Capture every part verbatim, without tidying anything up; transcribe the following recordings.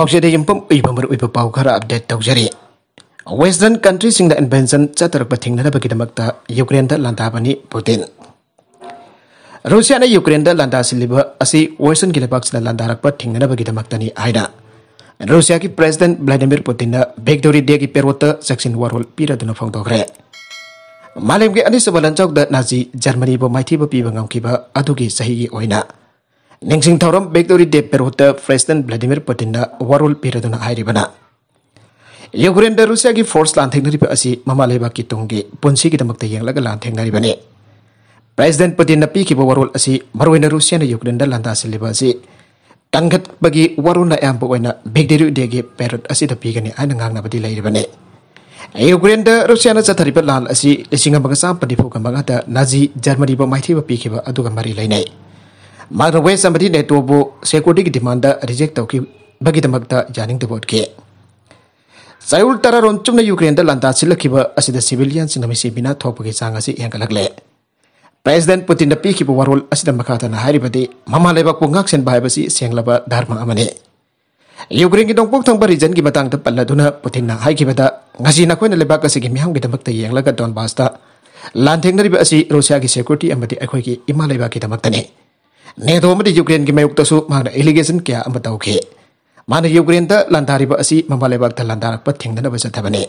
ꯄꯥꯎꯆꯦꯗ ꯌꯨꯝꯐꯝ ꯑꯣꯏꯕ ꯃꯔꯨꯑꯣꯏꯕ ꯄꯥꯎ ꯈꯔ ꯑꯞꯗꯦꯠ ꯇꯧꯖꯔꯤ꯫ Western countryꯁꯤꯡꯅ invasion ꯆꯠꯊꯔꯛꯄ ꯊꯤꯡꯅꯅꯕꯒꯤꯗꯃꯛꯇ ꯌꯨꯀ꯭ꯔꯦꯟꯗ ꯂꯥꯟꯗꯥꯕꯅꯤ ꯄꯨꯇꯤꯟ꯫ ꯔꯨꯁꯤꯌꯥꯅ ꯌꯨꯀ꯭ꯔꯦꯟꯗ ꯂꯥꯟꯗꯥꯁꯤꯜꯂꯤꯕ ꯑꯁꯤ Westernꯒꯤ ꯂꯩꯕꯥꯛꯁꯤꯡꯅ ꯂꯥꯟꯗꯥꯔꯛꯄ ꯊꯤꯡꯅꯅꯕꯒꯤꯗꯃꯛꯇꯅꯤ ꯍꯥꯏꯅ ꯔꯨꯁꯤꯌꯥꯒꯤ President Vladimir Putinꯅ Victory Dayꯒꯤ parade ꯆꯥꯛꯁꯤꯟ ꯋꯥꯔꯣꯜ ꯄꯤꯔꯗꯨꯅ ꯐꯣꯡꯗꯣꯛꯈ꯭ꯔꯦ꯫ ꯃꯥꯂꯦꯝꯒꯤ ꯑꯅꯤꯁꯨꯕ ꯂꯥꯟꯖꯥꯎꯗ ꯅꯥꯖꯤ ꯖꯔꯃꯅꯤꯕꯨ ꯃꯥꯏꯊꯤꯕ ꯄꯤꯕ ꯉꯝꯈꯤꯕ ꯑꯗꯨꯒꯤ ꯆꯍꯤꯒꯤ ꯑꯣꯏꯅ ꯅꯤꯡꯁꯤꯡ ꯊꯧꯔꯝ Victory Day paradeꯇ President Vladimir Putinꯅ ꯋꯥꯔꯣꯜ ꯄꯤꯔꯗꯨꯅ ꯍꯥꯏꯔꯤꯕꯅ, ꯌꯨꯀ꯭ꯔꯦꯟꯗ ꯔꯨꯁꯤꯌꯥꯒꯤ force ꯂꯥꯟꯊꯦꯡꯅꯔꯤꯕ ꯑꯁꯤ ꯃꯃꯥ ꯂꯩꯕꯥꯛꯀꯤ ꯇꯨꯡꯒꯤ ꯄꯨꯟꯁꯤꯒꯤꯗꯃꯛꯇ ꯌꯦꯡꯂꯒ ꯂꯥꯟꯊꯦꯡꯅꯔꯤꯕꯅꯤ꯫ President Putinꯅ ꯄꯤꯈꯤꯕ ꯋꯥꯔꯣꯜ ꯑꯁꯤ ꯃꯔꯨꯑꯣꯏꯅ ꯔꯨꯁꯤꯌꯥꯅ ꯌꯨꯀ꯭ꯔꯦꯟꯗ ꯂꯥꯟꯗꯥꯁꯤꯜꯂꯤꯕ ꯑꯁꯤ ꯀꯟꯈꯠꯄꯒꯤ ꯋꯥꯔꯣꯜꯅ ꯑꯌꯥꯝꯕ ꯑꯣꯏꯅ Victory Dayꯒꯤ parade ꯑꯁꯤꯗ ꯄꯤꯒꯅꯤ ꯍꯥꯏꯅ ꯉꯥꯡꯅꯕꯗꯤ ꯂꯩꯔꯤꯕꯅꯤ꯫ ꯌꯨꯀ꯭ꯔꯦꯟꯗ ꯔꯨꯁꯤꯌꯥꯅ ꯆꯠꯊꯔꯤꯕ ꯂꯥꯟ ꯑꯁꯤ ꯂꯤꯁꯤꯡ ꯑꯃꯒ ꯆꯥꯃꯥꯄꯟ ꯅꯤꯐꯨꯒ ꯃꯉꯥꯗ ꯅꯥꯖꯤ ꯖꯔꯃꯅꯤꯕꯨ ꯃꯥꯏꯊꯤꯕ ꯄꯤꯈꯤꯕ ꯑꯗꯨꯒ ꯃꯔꯤ ꯂꯩꯅꯩ꯫ ꯃꯥꯅ West ꯑꯃꯗꯤ NATOꯕꯨ securityꯒꯤ demandꯗ reject ꯇꯧꯈꯤꯕꯒꯤꯗꯃꯛꯇ ꯌꯥꯅꯤꯡꯗꯕ ꯎꯠꯈꯤ꯫ ꯆꯌꯣꯜ ꯇꯔꯥꯔꯣꯝ ꯆꯨꯞꯅ ꯌꯨꯀ꯭ꯔꯦꯟꯗ ꯂꯥꯟꯗꯥ ꯁꯤꯜꯂꯛꯈꯤꯕ ꯑꯁꯤꯗ civilianꯁꯤꯡꯅ ꯃꯤꯁꯤ ꯃꯤꯅꯥ ꯊꯣꯛꯄꯒꯤ ꯆꯥꯡ ꯑꯁꯤ ꯍꯦꯟꯒꯠꯂꯛꯂꯦ꯫ President Putinꯅ ꯄꯤꯈꯤꯕ ꯋꯥꯔꯣꯜ ꯑꯁꯤꯗ ꯃꯈꯥ ꯇꯥꯅ ꯍꯥꯏꯔꯤꯕꯗꯤ, ꯃꯃꯥ ꯂꯩꯕꯥꯛꯄꯨ ꯉꯥꯛꯁꯦꯟꯕ ꯍꯥꯏꯕꯁꯤ ꯁꯦꯡꯂꯕ ꯙꯔꯃ ꯑꯃꯅꯤ꯫ ꯌꯨꯀ꯭ꯔꯦꯟꯒꯤ ꯅꯣꯡꯄꯣꯛ ꯊꯪꯕ regionꯒꯤ ꯃꯇꯥꯡꯗ ꯄꯜꯂꯗꯨꯅ ꯄꯨꯇꯤꯟꯅ ꯍꯥꯏꯈꯤꯕꯗ, ꯉꯁꯤ ꯅꯈꯣꯏꯅ ꯂꯩꯕꯥꯛ ꯑꯁꯤꯒꯤ ꯃꯤꯌꯥꯝꯒꯤꯗꯃꯛꯇ ꯌꯦꯡꯂꯒ Donbasꯇ ꯂꯥꯟꯊꯦꯡꯅꯔꯤꯕ ꯑꯁꯤ ꯔꯨꯁꯤꯌꯥꯒꯤ security ꯑꯃꯗꯤ ꯑꯩꯈꯣꯏꯒꯤ ꯏꯃꯥ ꯂꯩꯕꯥꯛꯀꯤꯗꯃꯛꯇꯅꯤ꯫ NATO ꯑꯃꯗꯤ ꯌꯨꯀ꯭ꯔꯦꯟꯒꯤ ꯃꯥꯌꯣꯛꯇꯁꯨ ꯃꯍꯥꯛꯅ allegation ꯀꯌꯥ ꯑꯃ ꯇꯧꯈꯤ꯫ ꯃꯥꯅ ꯌꯨꯀ꯭ꯔꯦꯟꯗ ꯂꯥꯟꯗꯥꯔꯤꯕ ꯑꯁꯤ ꯃꯃꯥ ꯂꯩꯕꯥꯛꯇ ꯂꯥꯟꯗꯥꯔꯛꯄ ꯊꯤꯡꯅꯅꯕ ꯆꯠꯊꯕꯅꯤ꯫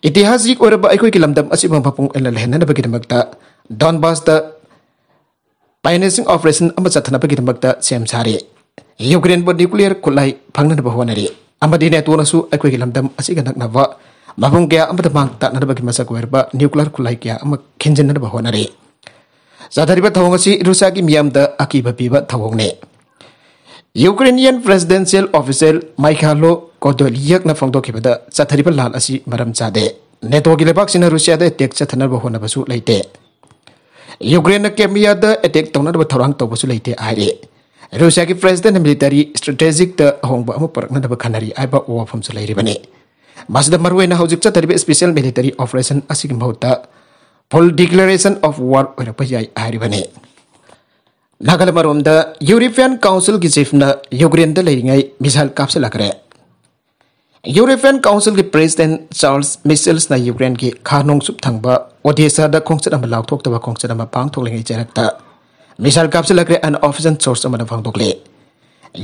ꯏꯇꯤꯍꯥꯁꯤꯛ ꯑꯣꯏꯔꯕ ꯑꯩꯈꯣꯏꯒꯤ ꯂꯝꯗꯝ ꯑꯁꯤꯕꯨ ꯃꯄꯨꯡ ꯑꯣꯏꯅ ꯂꯩꯍꯟꯅꯕꯒꯤꯗꯃꯛꯇ Donbasꯇ financing operation ꯑꯃ ꯆꯠꯊꯅꯕꯒꯤꯗꯃꯛꯇ ꯁꯦꯝ ꯁꯥꯔꯤ꯫ ꯌꯨꯀ꯭ꯔꯦꯟꯕꯨ nuclear ꯈꯨꯠꯂꯥꯏ ꯐꯪꯅꯅꯕ ꯍꯣꯠꯅꯔꯤ꯫ ꯑꯃꯗꯤ NATOꯅꯁꯨ ꯑꯩꯈꯣꯏꯒꯤ ꯂꯝꯗꯝ ꯑꯁꯤꯒ ꯅꯛꯅꯕ ꯃꯐꯝ ꯀꯌꯥ ꯑꯃꯗ ꯃꯥꯡ ꯇꯥꯛꯅꯅꯕꯒꯤ ꯃꯁꯛ ꯑꯣꯏꯔꯕ nuclear ꯈꯨꯠꯂꯥꯏ ꯀꯌꯥ ꯑꯃ ꯈꯤꯟꯖꯤꯟꯅꯅꯕ ꯍꯣꯠꯅꯔꯤ꯫ ꯆꯠꯊꯔꯤꯕ ꯊꯧꯑꯣꯡ ꯑꯁꯤ ꯔꯨꯁꯤꯌꯥꯒꯤ ꯃꯤꯌꯥꯝꯗ ꯑꯀꯤꯕ ꯄꯤꯕ ꯊꯧꯑꯣꯡꯅꯤ꯫ Ukrainian presidential official Mykhailo Podolyak ꯅ ꯐꯣꯡꯗꯣꯛꯈꯤꯕꯗ, ꯆꯠꯊꯔꯤꯕ ꯂꯥꯟ ꯑꯁꯤ ꯃꯔꯝ ꯆꯥꯗꯦ꯫ NATOꯒꯤ ꯂꯩꯕꯥꯛꯁꯤꯡꯅ ꯔꯨꯁꯤꯌꯥꯗ attack ꯆꯠꯊꯅꯕ ꯍꯣꯠꯅꯕꯁꯨ ꯂꯩꯇꯦ꯫ ꯌꯨꯀ꯭ꯔꯦꯟꯅ Crimeaꯗ attack ꯇꯧꯅꯅꯕ ꯊꯧꯔꯥꯡ ꯇꯧꯕꯁꯨ ꯂꯩꯇꯦ ꯍꯥꯏꯔꯤ꯫ ꯔꯨꯁꯤꯌꯥꯒꯤ presidentꯅ military strategyꯗ ꯑꯍꯣꯡꯕ ꯑꯃ ꯄꯨꯔꯛꯅꯅꯕ ꯈꯟꯅꯔꯤ ꯍꯥꯏꯕ ꯋꯥꯐꯝꯁꯨ ꯂꯩꯔꯤꯕꯅꯤ꯫ ꯃꯁꯤꯗ ꯃꯔꯨꯑꯣꯏꯅ ꯍꯧꯖꯤꯛ ꯆꯠꯊꯔꯤꯕ special military operation ꯑꯁꯤꯒꯤ ꯃꯍꯨꯠꯇ full declaration of war ꯑꯣꯏꯔꯛꯄ ꯌꯥꯏ ꯍꯥꯏꯔꯤꯕꯅꯤ꯫ ꯅꯥꯒꯥꯂꯦꯟ ꯑꯃꯔꯣꯝꯗ ꯌꯨꯔꯣꯄꯤꯌꯟ ꯀꯥꯎꯟꯁꯤꯜꯒꯤ ꯆꯤꯐꯅ ꯌꯨꯀ꯭ꯔꯦꯟꯗ ꯂꯩꯔꯤꯉꯩ ꯃꯤꯁꯥꯏꯜ ꯀꯥꯞꯁꯤꯜꯂꯛꯈ꯭ꯔꯦ꯫ ꯌꯨꯔꯣꯄꯤꯌꯟ ꯀꯥꯎꯟꯁꯤꯜꯒꯤ ꯄ꯭ꯔꯦꯁꯤꯗꯦꯟꯠ ꯆꯥꯔꯜꯁ ꯃꯤꯁꯦꯜꯁꯅ ꯌꯨꯀ꯭ꯔꯦꯟꯒꯤ ꯈꯥ ꯅꯣꯡꯆꯨꯞ ꯊꯪꯕ ꯑꯣꯗꯦꯁꯥꯗ ꯈꯣꯡꯆꯠ ꯑꯃ ꯂꯥꯎꯊꯣꯛꯇꯕ ꯈꯣꯡꯆꯠ ꯑꯃ ꯄꯥꯡꯊꯣꯛꯂꯤꯉꯩ ꯆꯔꯛꯇ ꯃꯤꯁꯥꯏꯜ ꯀꯥꯞꯁꯤꯜꯂꯛꯈ꯭ꯔꯦ ꯍꯥꯏꯅ ꯑꯣꯐꯤꯁꯤꯌꯦꯜ ꯁꯣꯔꯁ ꯑꯃꯅ ꯐꯣꯡꯗꯣꯛꯂꯤ꯫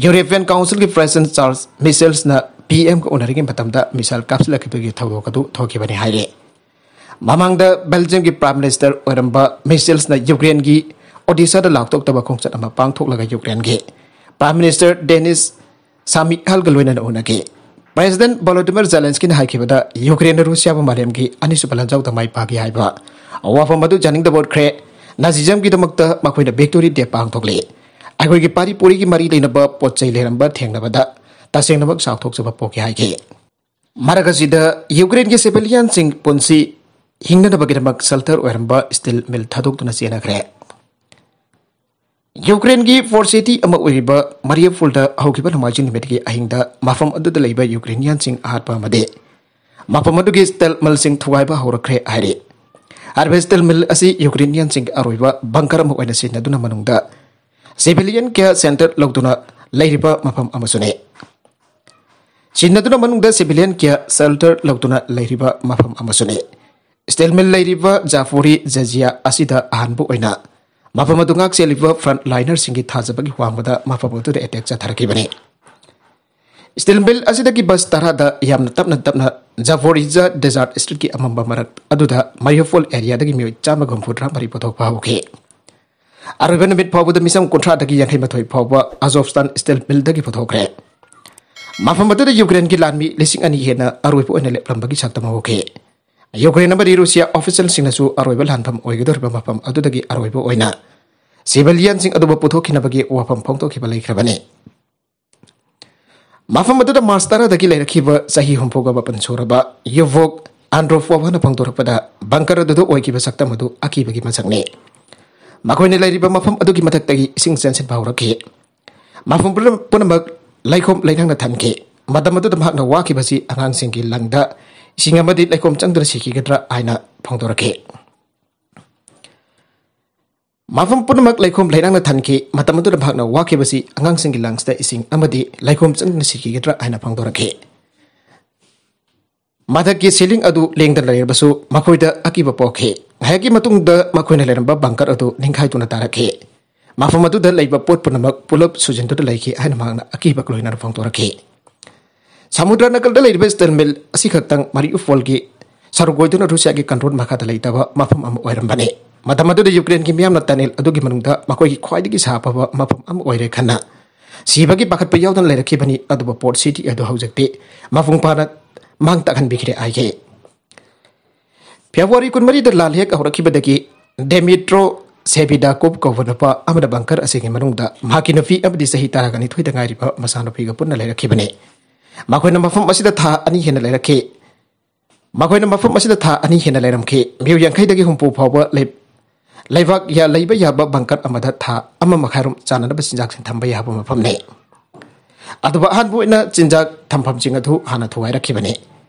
ꯌꯨꯔꯣꯄꯤꯌꯟ ꯀꯥꯎꯟꯁꯤꯜꯒꯤ ꯄ꯭ꯔꯦꯁꯤꯗꯦꯟꯠ ꯆꯥꯔꯜꯁ ꯃꯤꯁꯦꯜꯁꯅ ꯄꯤ ꯑꯦꯝꯒ ꯎꯅꯔꯤꯉꯩ ꯃꯇꯝꯗ ꯃꯤꯁꯥꯏꯜ ꯀꯥꯞꯁꯤꯜꯂꯛꯈꯤꯕꯒꯤ ꯊꯧꯗꯣꯛ ꯑꯗꯨ ꯊꯣꯛꯈꯤꯕꯅꯤ ꯍꯥꯏꯔꯤ꯫ ꯃꯃꯥꯡꯗ ꯕꯦꯜꯖꯤꯌꯝꯒꯤ ꯄ꯭ꯔꯥꯏꯝ ꯃꯤꯅꯤꯁꯇꯔ ꯑꯣꯏꯔꯝꯕ ꯃꯤꯁꯦꯜꯁꯅ ꯌꯨꯀ꯭ꯔꯦꯟꯒꯤ ꯑꯣꯗꯤꯁꯥꯗ ꯂꯥꯎꯊꯣꯛꯇꯕ ꯈꯣꯡꯆꯠ ꯑꯃ ꯄꯥꯡꯊꯣꯛꯂꯒ ꯌꯨꯀ꯭ꯔꯦꯟꯒꯤ ꯄ꯭ꯔꯥꯏꯝ ꯃꯤꯅꯤꯁꯇꯔ ꯗꯦꯅꯤꯁ ꯁꯥꯃꯤꯍꯥꯜꯒ ꯂꯣꯏꯅꯅ ꯎꯅꯈꯤ꯫ ꯄ꯭ꯔꯦꯁꯤꯗꯦꯟꯠ ꯚꯣꯂꯣꯗꯤꯃꯤꯔ ꯖꯦꯂꯦꯟꯁꯀꯤꯅ ꯍꯥꯏꯈꯤꯕꯗ ꯌꯨꯀ꯭ꯔꯦꯟꯅ ꯔꯨꯁꯤꯌꯥꯕꯨ ꯃꯥꯂꯦꯝꯒꯤ ꯑꯅꯤꯁꯨꯕ ꯂꯥꯟꯖꯥꯎꯗ ꯃꯥꯏ ꯄꯥꯛꯈꯤ ꯍꯥꯏꯕ ꯋꯥꯐꯝ ꯑꯗꯨ ꯌꯥꯅꯤꯡꯗꯕ ꯎꯠꯈ꯭ꯔꯦ꯫ ꯅꯥꯖꯤꯖꯝꯒꯤꯗꯃꯛꯇ ꯃꯈꯣꯏꯅ ꯚꯤꯛꯇꯣꯔꯤ ꯗꯦ ꯄꯥꯡꯊꯣꯛꯂꯤ꯫ ꯑꯩꯈꯣꯏꯒꯤ ꯄꯥꯔꯤ ꯄꯨꯔꯤꯒꯤ ꯃꯔꯤ ꯂꯩꯅꯕ ꯄꯣꯠ ꯆꯩ ꯂꯩꯔꯝꯕ ꯊꯦꯡꯅꯕꯗ ꯇꯁꯦꯡꯅꯃꯛ ꯆꯥꯎꯊꯣꯛꯆꯕ ꯄꯣꯛꯈꯤ ꯍꯥꯏꯈꯤ꯫ ꯃꯔꯛ ꯑꯁꯤꯗ ꯌꯨꯀ꯭ꯔꯦꯟꯒꯤ ꯁꯤꯚꯤꯂꯤꯌꯟꯁꯤꯡ ꯄꯨꯟꯁꯤ ꯍꯤꯡꯅꯅꯕꯒꯤꯗꯃꯛ ꯁꯦꯜꯇꯔ ꯑꯣꯏꯔꯝꯕ ꯁ꯭ꯇꯤꯜ ꯃꯤꯜ ꯊꯥꯗꯣꯛꯇꯨꯅ ꯆꯦꯟꯅꯈ꯭ꯔꯦ꯫ ꯌꯨꯀ꯭ꯔꯦꯟꯒꯤ ꯄꯣꯔꯠ ꯁꯤꯇꯤ ꯑꯃ ꯑꯣꯏꯔꯤꯕ ꯃꯔꯤꯌꯨꯄꯣꯜꯗ ꯍꯧꯈꯤꯕ ꯅꯣꯡꯃꯥꯏꯖꯤꯡ ꯅꯨꯃꯤꯠꯀꯤ ꯑꯍꯤꯡꯗ ꯃꯐꯝ ꯑꯗꯨꯗ ꯂꯩꯕ ꯌꯨꯀ꯭ꯔꯦꯅꯤꯌꯟꯁꯤꯡ ꯑꯍꯥꯠꯄ ꯑꯃꯗꯤ ꯃꯐꯝ ꯑꯗꯨꯒꯤ ꯁ꯭ꯇꯤꯜ ꯃꯤꯜꯁꯤꯡ ꯊꯨꯒꯥꯏꯕ ꯍꯧꯔꯛꯈ꯭ꯔꯦ ꯍꯥꯏꯔꯤ꯫ ꯍꯥꯏꯔꯤꯕ ꯁ꯭ꯇꯤꯜ ꯃꯤꯜ ꯑꯁꯤ ꯌꯨꯀ꯭ꯔꯦꯅꯤꯌꯟꯁꯤꯡꯒꯤ ꯑꯔꯣꯏꯕ ꯕꯪꯀꯔ ꯑꯃ ꯑꯣꯏꯅ ꯁꯤꯖꯤꯟꯅꯗꯨꯅ ꯃꯅꯨꯡꯗ ꯁꯤꯚꯤꯂꯤꯌꯟ ꯀꯌꯥ ꯁꯦꯜꯇꯔ ꯂꯧꯗꯨꯅ ꯂꯩꯔꯤꯕ ꯃꯐꯝ ꯑꯃꯁꯨꯅꯤ꯫ ꯁꯤꯖꯤꯟꯅꯗꯨꯅ ꯃꯅꯨꯡꯗ ꯁꯤꯚꯤꯂꯤꯌꯟ ꯀꯌꯥ ꯁꯦꯜꯇꯔ ꯂꯧꯗꯨꯅ ꯂꯩꯔꯤꯕ ꯃꯐꯝ ꯑꯃꯁꯨꯅꯤ꯫ ꯁ꯭ꯇꯤꯜ ꯃꯤꯜ ꯂꯩꯔꯤꯕ ꯖꯥꯐꯣꯔꯤ ꯖꯖꯤꯌꯥ ꯑꯁꯤꯗ ꯑꯍꯥꯟꯕ ꯑꯣꯏꯅ ꯃꯐꯝ ꯑꯗꯨ ꯉꯥꯛ ꯁꯦꯜꯂꯤꯕ ꯐ꯭ꯔꯟꯠ ꯂꯥꯏꯅꯔꯁꯤꯡꯒꯤ ꯊꯥꯖꯕꯒꯤ ꯋꯥꯡꯃꯗ ꯃꯐꯝ ꯑꯗꯨꯗ ꯑꯦꯇꯦꯛ ꯆꯠꯊꯔꯛꯈꯤꯕꯅꯤ꯫ ꯁ꯭ꯇꯤꯜ ꯃꯤꯜ ꯑꯁꯤꯗꯒꯤ ꯕꯁ ꯇꯔꯥꯗ ꯌꯥꯝꯅ ꯇꯞꯅ ꯇꯞꯅ ꯖꯥꯐꯣꯔꯤꯖꯥ ꯗꯦꯖꯥꯔꯠ ꯁ꯭ꯇ꯭ꯔꯤꯠꯀꯤ ꯑꯃꯝꯕ ꯃꯔꯛ ꯑꯗꯨꯗ ꯃꯔꯤꯌꯨꯄꯣꯜ ꯑꯦꯔꯤꯌꯥꯗꯒꯤ ꯃꯤꯑꯣꯏ ꯆꯥꯝꯃꯒ ꯍꯨꯝꯐꯨꯇꯔꯥ ꯃꯔꯤ ꯄꯨꯊꯣꯛꯄ ꯍꯧꯈꯤ꯫ ꯑꯔꯣꯏꯕ ꯅꯨꯃꯤꯠ ꯐꯥꯎꯕꯗ ꯃꯤꯆꯝ ꯀꯨꯟꯊ꯭ꯔꯥꯗꯒꯤ ꯌꯥꯡꯈꯩ ꯃꯥꯊꯣꯏ ꯐꯥꯎꯕ ꯑꯖꯣꯚꯁ꯭ꯇꯥꯟ ꯁ꯭ꯇꯤꯜ ꯃꯤꯜꯗꯒꯤ ꯄꯨꯊꯣꯛꯈ꯭ꯔꯦ꯫ ꯃꯐꯝ ꯑꯗꯨꯗ ꯌꯨꯀ꯭ꯔꯦꯟꯒꯤ ꯂꯥꯟꯃꯤ ꯂꯤꯁꯤꯡ ꯑꯅꯤ ꯍꯦꯟꯅ ꯑꯔꯣꯏꯕ ꯑꯣꯏꯅ ꯂꯦꯞꯂꯝꯕꯒꯤ ꯁꯛꯇꯝ ꯍꯧꯈꯤ꯫ ꯌꯨꯀ꯭ꯔꯦꯟ ꯑꯃꯗꯤ ꯔꯨꯁꯤꯌꯥ ꯑꯣꯐꯤꯁꯤꯌꯦꯜꯁꯤꯡꯅꯁꯨ ꯑꯔꯣꯏꯕ ꯂꯥꯟꯐꯝ ꯑꯣꯏꯒꯗꯧꯔꯤꯕ ꯃꯐꯝ ꯑꯗꯨꯗꯒꯤ ꯑꯔꯣꯏꯕ ꯑꯣꯏꯅ ꯁꯤꯚꯤꯂꯤꯌꯟꯁꯤꯡ ꯑꯗꯨꯕꯨ ꯄꯨꯊꯣꯛꯈꯤꯅꯕꯒꯤ ꯋꯥꯐꯝ ꯐꯣꯡꯗꯣꯛꯈꯤꯕ ꯂꯩꯈ꯭ꯔꯕꯅꯤ꯫ ꯃꯐꯝ ꯑꯗꯨꯗ ꯃꯥꯔꯆ ꯇꯔꯥꯗꯒꯤ ꯂꯩꯔꯛꯈꯤꯕ ꯆꯍꯤ ꯍꯨꯝꯐꯨꯒ ꯃꯥꯄꯟ ꯁꯨꯔꯕ ꯌꯨꯚꯣꯛ ꯑꯟꯗ꯭ꯔꯣꯄꯣꯚꯅ ꯐꯣꯡꯗꯣꯔꯛꯄꯗ ꯕꯪꯀꯔ ꯑꯗꯨꯗ ꯑꯣꯏꯈꯤꯕ ꯁꯛꯇꯝ ꯑꯗꯨ ꯑꯀꯤꯕꯒꯤ ꯃꯁꯛꯅꯤ꯫ ꯃꯈꯣꯏꯅ ꯂꯩꯔꯤꯕ ꯃꯐꯝ ꯑꯗꯨꯒꯤ ꯃꯊꯛꯇꯒꯤ ꯏꯁꯤꯡ ꯆꯦꯟꯁꯤꯟꯕ ꯍꯧꯔꯛꯈꯤ꯫ ꯃꯐꯝ ꯄꯨꯝꯅ-, ꯄꯨꯝꯅꯃꯛ ꯂꯩꯈꯣꯝ ꯂꯩꯅꯥꯡꯅ ꯊꯟꯈꯤ꯫ ꯃꯇꯝ ꯑꯗꯨꯗ ꯃꯍꯥꯛꯅ ꯋꯥꯈꯤꯕꯁꯤ ꯑꯉꯥꯡꯁꯤꯡꯒꯤ ꯂꯪꯗ ꯏꯁꯤꯡ ꯑꯃꯗꯤ ꯂꯩꯈꯣꯝ ꯆꯪꯗꯨꯅ ꯁꯤꯈꯤꯒꯗ꯭ꯔꯥ ꯍꯥꯏꯅ ꯐꯣꯡꯗꯣꯔꯛꯈꯤ꯫ ꯃꯐꯝ ꯄꯨꯝꯅꯃꯛ ꯂꯩꯈꯣꯝ ꯂꯩꯅꯥꯡꯅ ꯊꯟꯈꯤ꯫ ꯃꯇꯝ ꯑꯗꯨꯗ ꯃꯍꯥꯛꯅ ꯋꯥꯈꯤꯕꯁꯤ ꯑꯉꯥꯡꯁꯤꯡꯒꯤ ꯂꯪꯁꯇ ꯏꯁꯤꯡ ꯑꯃꯗꯤ ꯂꯩꯈꯣꯝ ꯆꯪꯗꯨꯅ ꯁꯤꯈꯤꯒꯗ꯭ꯔꯥ ꯍꯥꯏꯅ ꯐꯣꯡꯗꯣꯔꯛꯈꯤ꯫ ꯃꯊꯛꯀꯤ ꯁꯤꯂꯤꯡ ꯑꯗꯨ ꯂꯦꯡꯗꯅ ꯂꯩꯔꯕꯁꯨ ꯃꯈꯣꯏꯗ ꯑꯀꯤꯕ ꯄꯣꯛꯈꯤ꯫ ꯉꯥꯏꯍꯥꯛꯀꯤ ꯃꯇꯨꯡꯗ ꯃꯈꯣꯏꯅ ꯂꯩꯔꯝꯕ ꯕꯪꯀꯔ ꯑꯗꯨ ꯅꯤꯡꯈꯥꯏꯗꯨꯅ ꯇꯥꯔꯛꯈꯤ꯫ ꯃꯐꯝ ꯑꯗꯨꯗ ꯂꯩꯕ ꯄꯣꯠ ꯄꯨꯝꯅꯃꯛ ꯄꯨꯂꯞ ꯁꯨꯖꯤꯟꯗꯨꯅ ꯂꯩꯈꯤ ꯍꯥꯏꯅ ꯃꯍꯥꯛꯅ ꯑꯀꯤꯕ ꯂꯣꯏꯅꯅ ꯐꯣꯡꯗꯣꯔꯛꯈꯤ꯫ ꯁꯃꯨꯗ꯭ꯔ ꯅꯥꯀꯜꯗ ꯂꯩꯔꯤꯕ ꯁ꯭ꯇꯤꯜ ꯃꯤꯜ ꯑꯁꯤꯈꯛꯇꯪ ꯃꯥꯔꯤꯎꯄꯣꯜꯒꯤ ꯁꯔꯨꯛ ꯑꯣꯏꯗꯨꯅ ꯔꯨꯁꯤꯌꯥꯒꯤ ꯀꯟꯇ꯭ꯔꯣꯜ ꯃꯈꯥꯗ ꯂꯩꯇꯕ ꯃꯐꯝ ꯑꯃ ꯑꯣꯏꯔꯝꯕꯅꯤ꯫ ꯃꯇꯝ ꯑꯗꯨꯗ ꯌꯨꯀ꯭ꯔꯦꯟꯒꯤ ꯃꯤꯌꯥꯝꯅ ꯇꯅꯦꯜ ꯑꯗꯨꯒꯤ ꯃꯅꯨꯡꯗ ꯃꯈꯣꯏꯒꯤ ꯈ꯭ꯋꯥꯏꯗꯒꯤ ꯁꯥꯐꯕ ꯃꯐꯝ ꯑꯃ ꯑꯣꯏꯔꯦ ꯈꯟꯅ ꯁꯤꯕꯒꯤ ꯄꯥꯈꯠꯄ ꯌꯥꯎꯗꯅ ꯂꯩꯔꯛꯈꯤꯕꯅꯤ꯫ ꯑꯗꯨꯕꯨ ꯄꯣꯔꯠ ꯁꯤꯇꯤ ꯑꯗꯨ ꯍꯧꯖꯤꯛꯇꯤ ꯃꯄꯨꯡ ꯐꯥꯅ ꯃꯥꯡ ꯇꯥꯛꯍꯟꯕꯤꯈ꯭ꯔꯦ ꯍꯥꯏꯈꯤ꯫ ꯐꯦꯕ꯭ꯔꯨꯋꯥꯔꯤ ꯀꯨꯟꯃꯔꯤꯗ ꯂꯥꯜ ꯍꯦꯛ ꯍꯧꯔꯛꯈꯤꯕꯗꯒꯤ ꯗꯦꯃꯤꯇ꯭ꯔꯣ ꯁꯦꯕꯤꯗꯥꯀꯣꯞ ꯀꯧꯕ ꯅꯨꯄꯥ ꯑꯃꯅ ꯕꯪꯀꯔ ꯑꯁꯤꯒꯤ ꯃꯅꯨꯡꯗ ꯃꯍꯥꯛꯀꯤ ꯅꯨꯄꯤ ꯑꯃꯗꯤ ꯆꯍꯤ ꯇꯔꯥꯅꯤꯊꯣꯏꯗ ꯉꯥꯏꯔꯤꯕ ꯃꯆꯥꯅꯨꯄꯤꯒ ꯄꯨꯟꯅ ꯂꯩꯔꯛꯈꯤꯕꯅꯤ꯫ ꯃꯈꯣꯏꯅ ꯃꯐꯝ ꯑꯁꯤꯗ ꯊꯥ ꯑꯅꯤ ꯍꯦꯟꯅ ꯂꯩꯔꯛꯈꯤ꯫ ꯃꯈꯣꯏꯅ ꯃꯐꯝ ꯑꯁꯤꯗ ꯊꯥ ꯑꯅꯤ ꯍꯦꯟꯅ ꯂꯩꯔꯝꯈꯤ꯫ ꯃꯤꯑꯣꯏ ꯌꯥꯡꯈꯩꯗꯒꯤ ꯍꯨꯝꯐꯨ ꯐꯥꯎꯕ ꯂꯩ-, ꯂꯩꯕꯥꯛ ꯌꯥ-, ꯂꯩꯕ ꯌꯥꯕ ꯕꯪꯀꯔ ꯑꯃꯗ ꯊꯥ ꯑꯃ ꯃꯈꯥꯏꯔꯣꯝ ꯆꯥꯅꯅꯕ ꯆꯤꯟꯖꯥꯛꯁꯤꯡ ꯊꯝꯕ ꯌꯥꯕ ꯃꯐꯝꯅꯤ꯫ ꯑꯗꯨꯕꯨ ꯑꯍꯥꯟꯕ ꯑꯣꯏꯅ ꯆꯤꯟꯖꯥꯛ ꯊꯝꯐꯝꯁꯤꯡ ꯑꯗꯨ ꯍꯥꯟꯅ ꯊꯨꯒꯥꯏꯔꯛꯈꯤꯕꯅꯤ꯫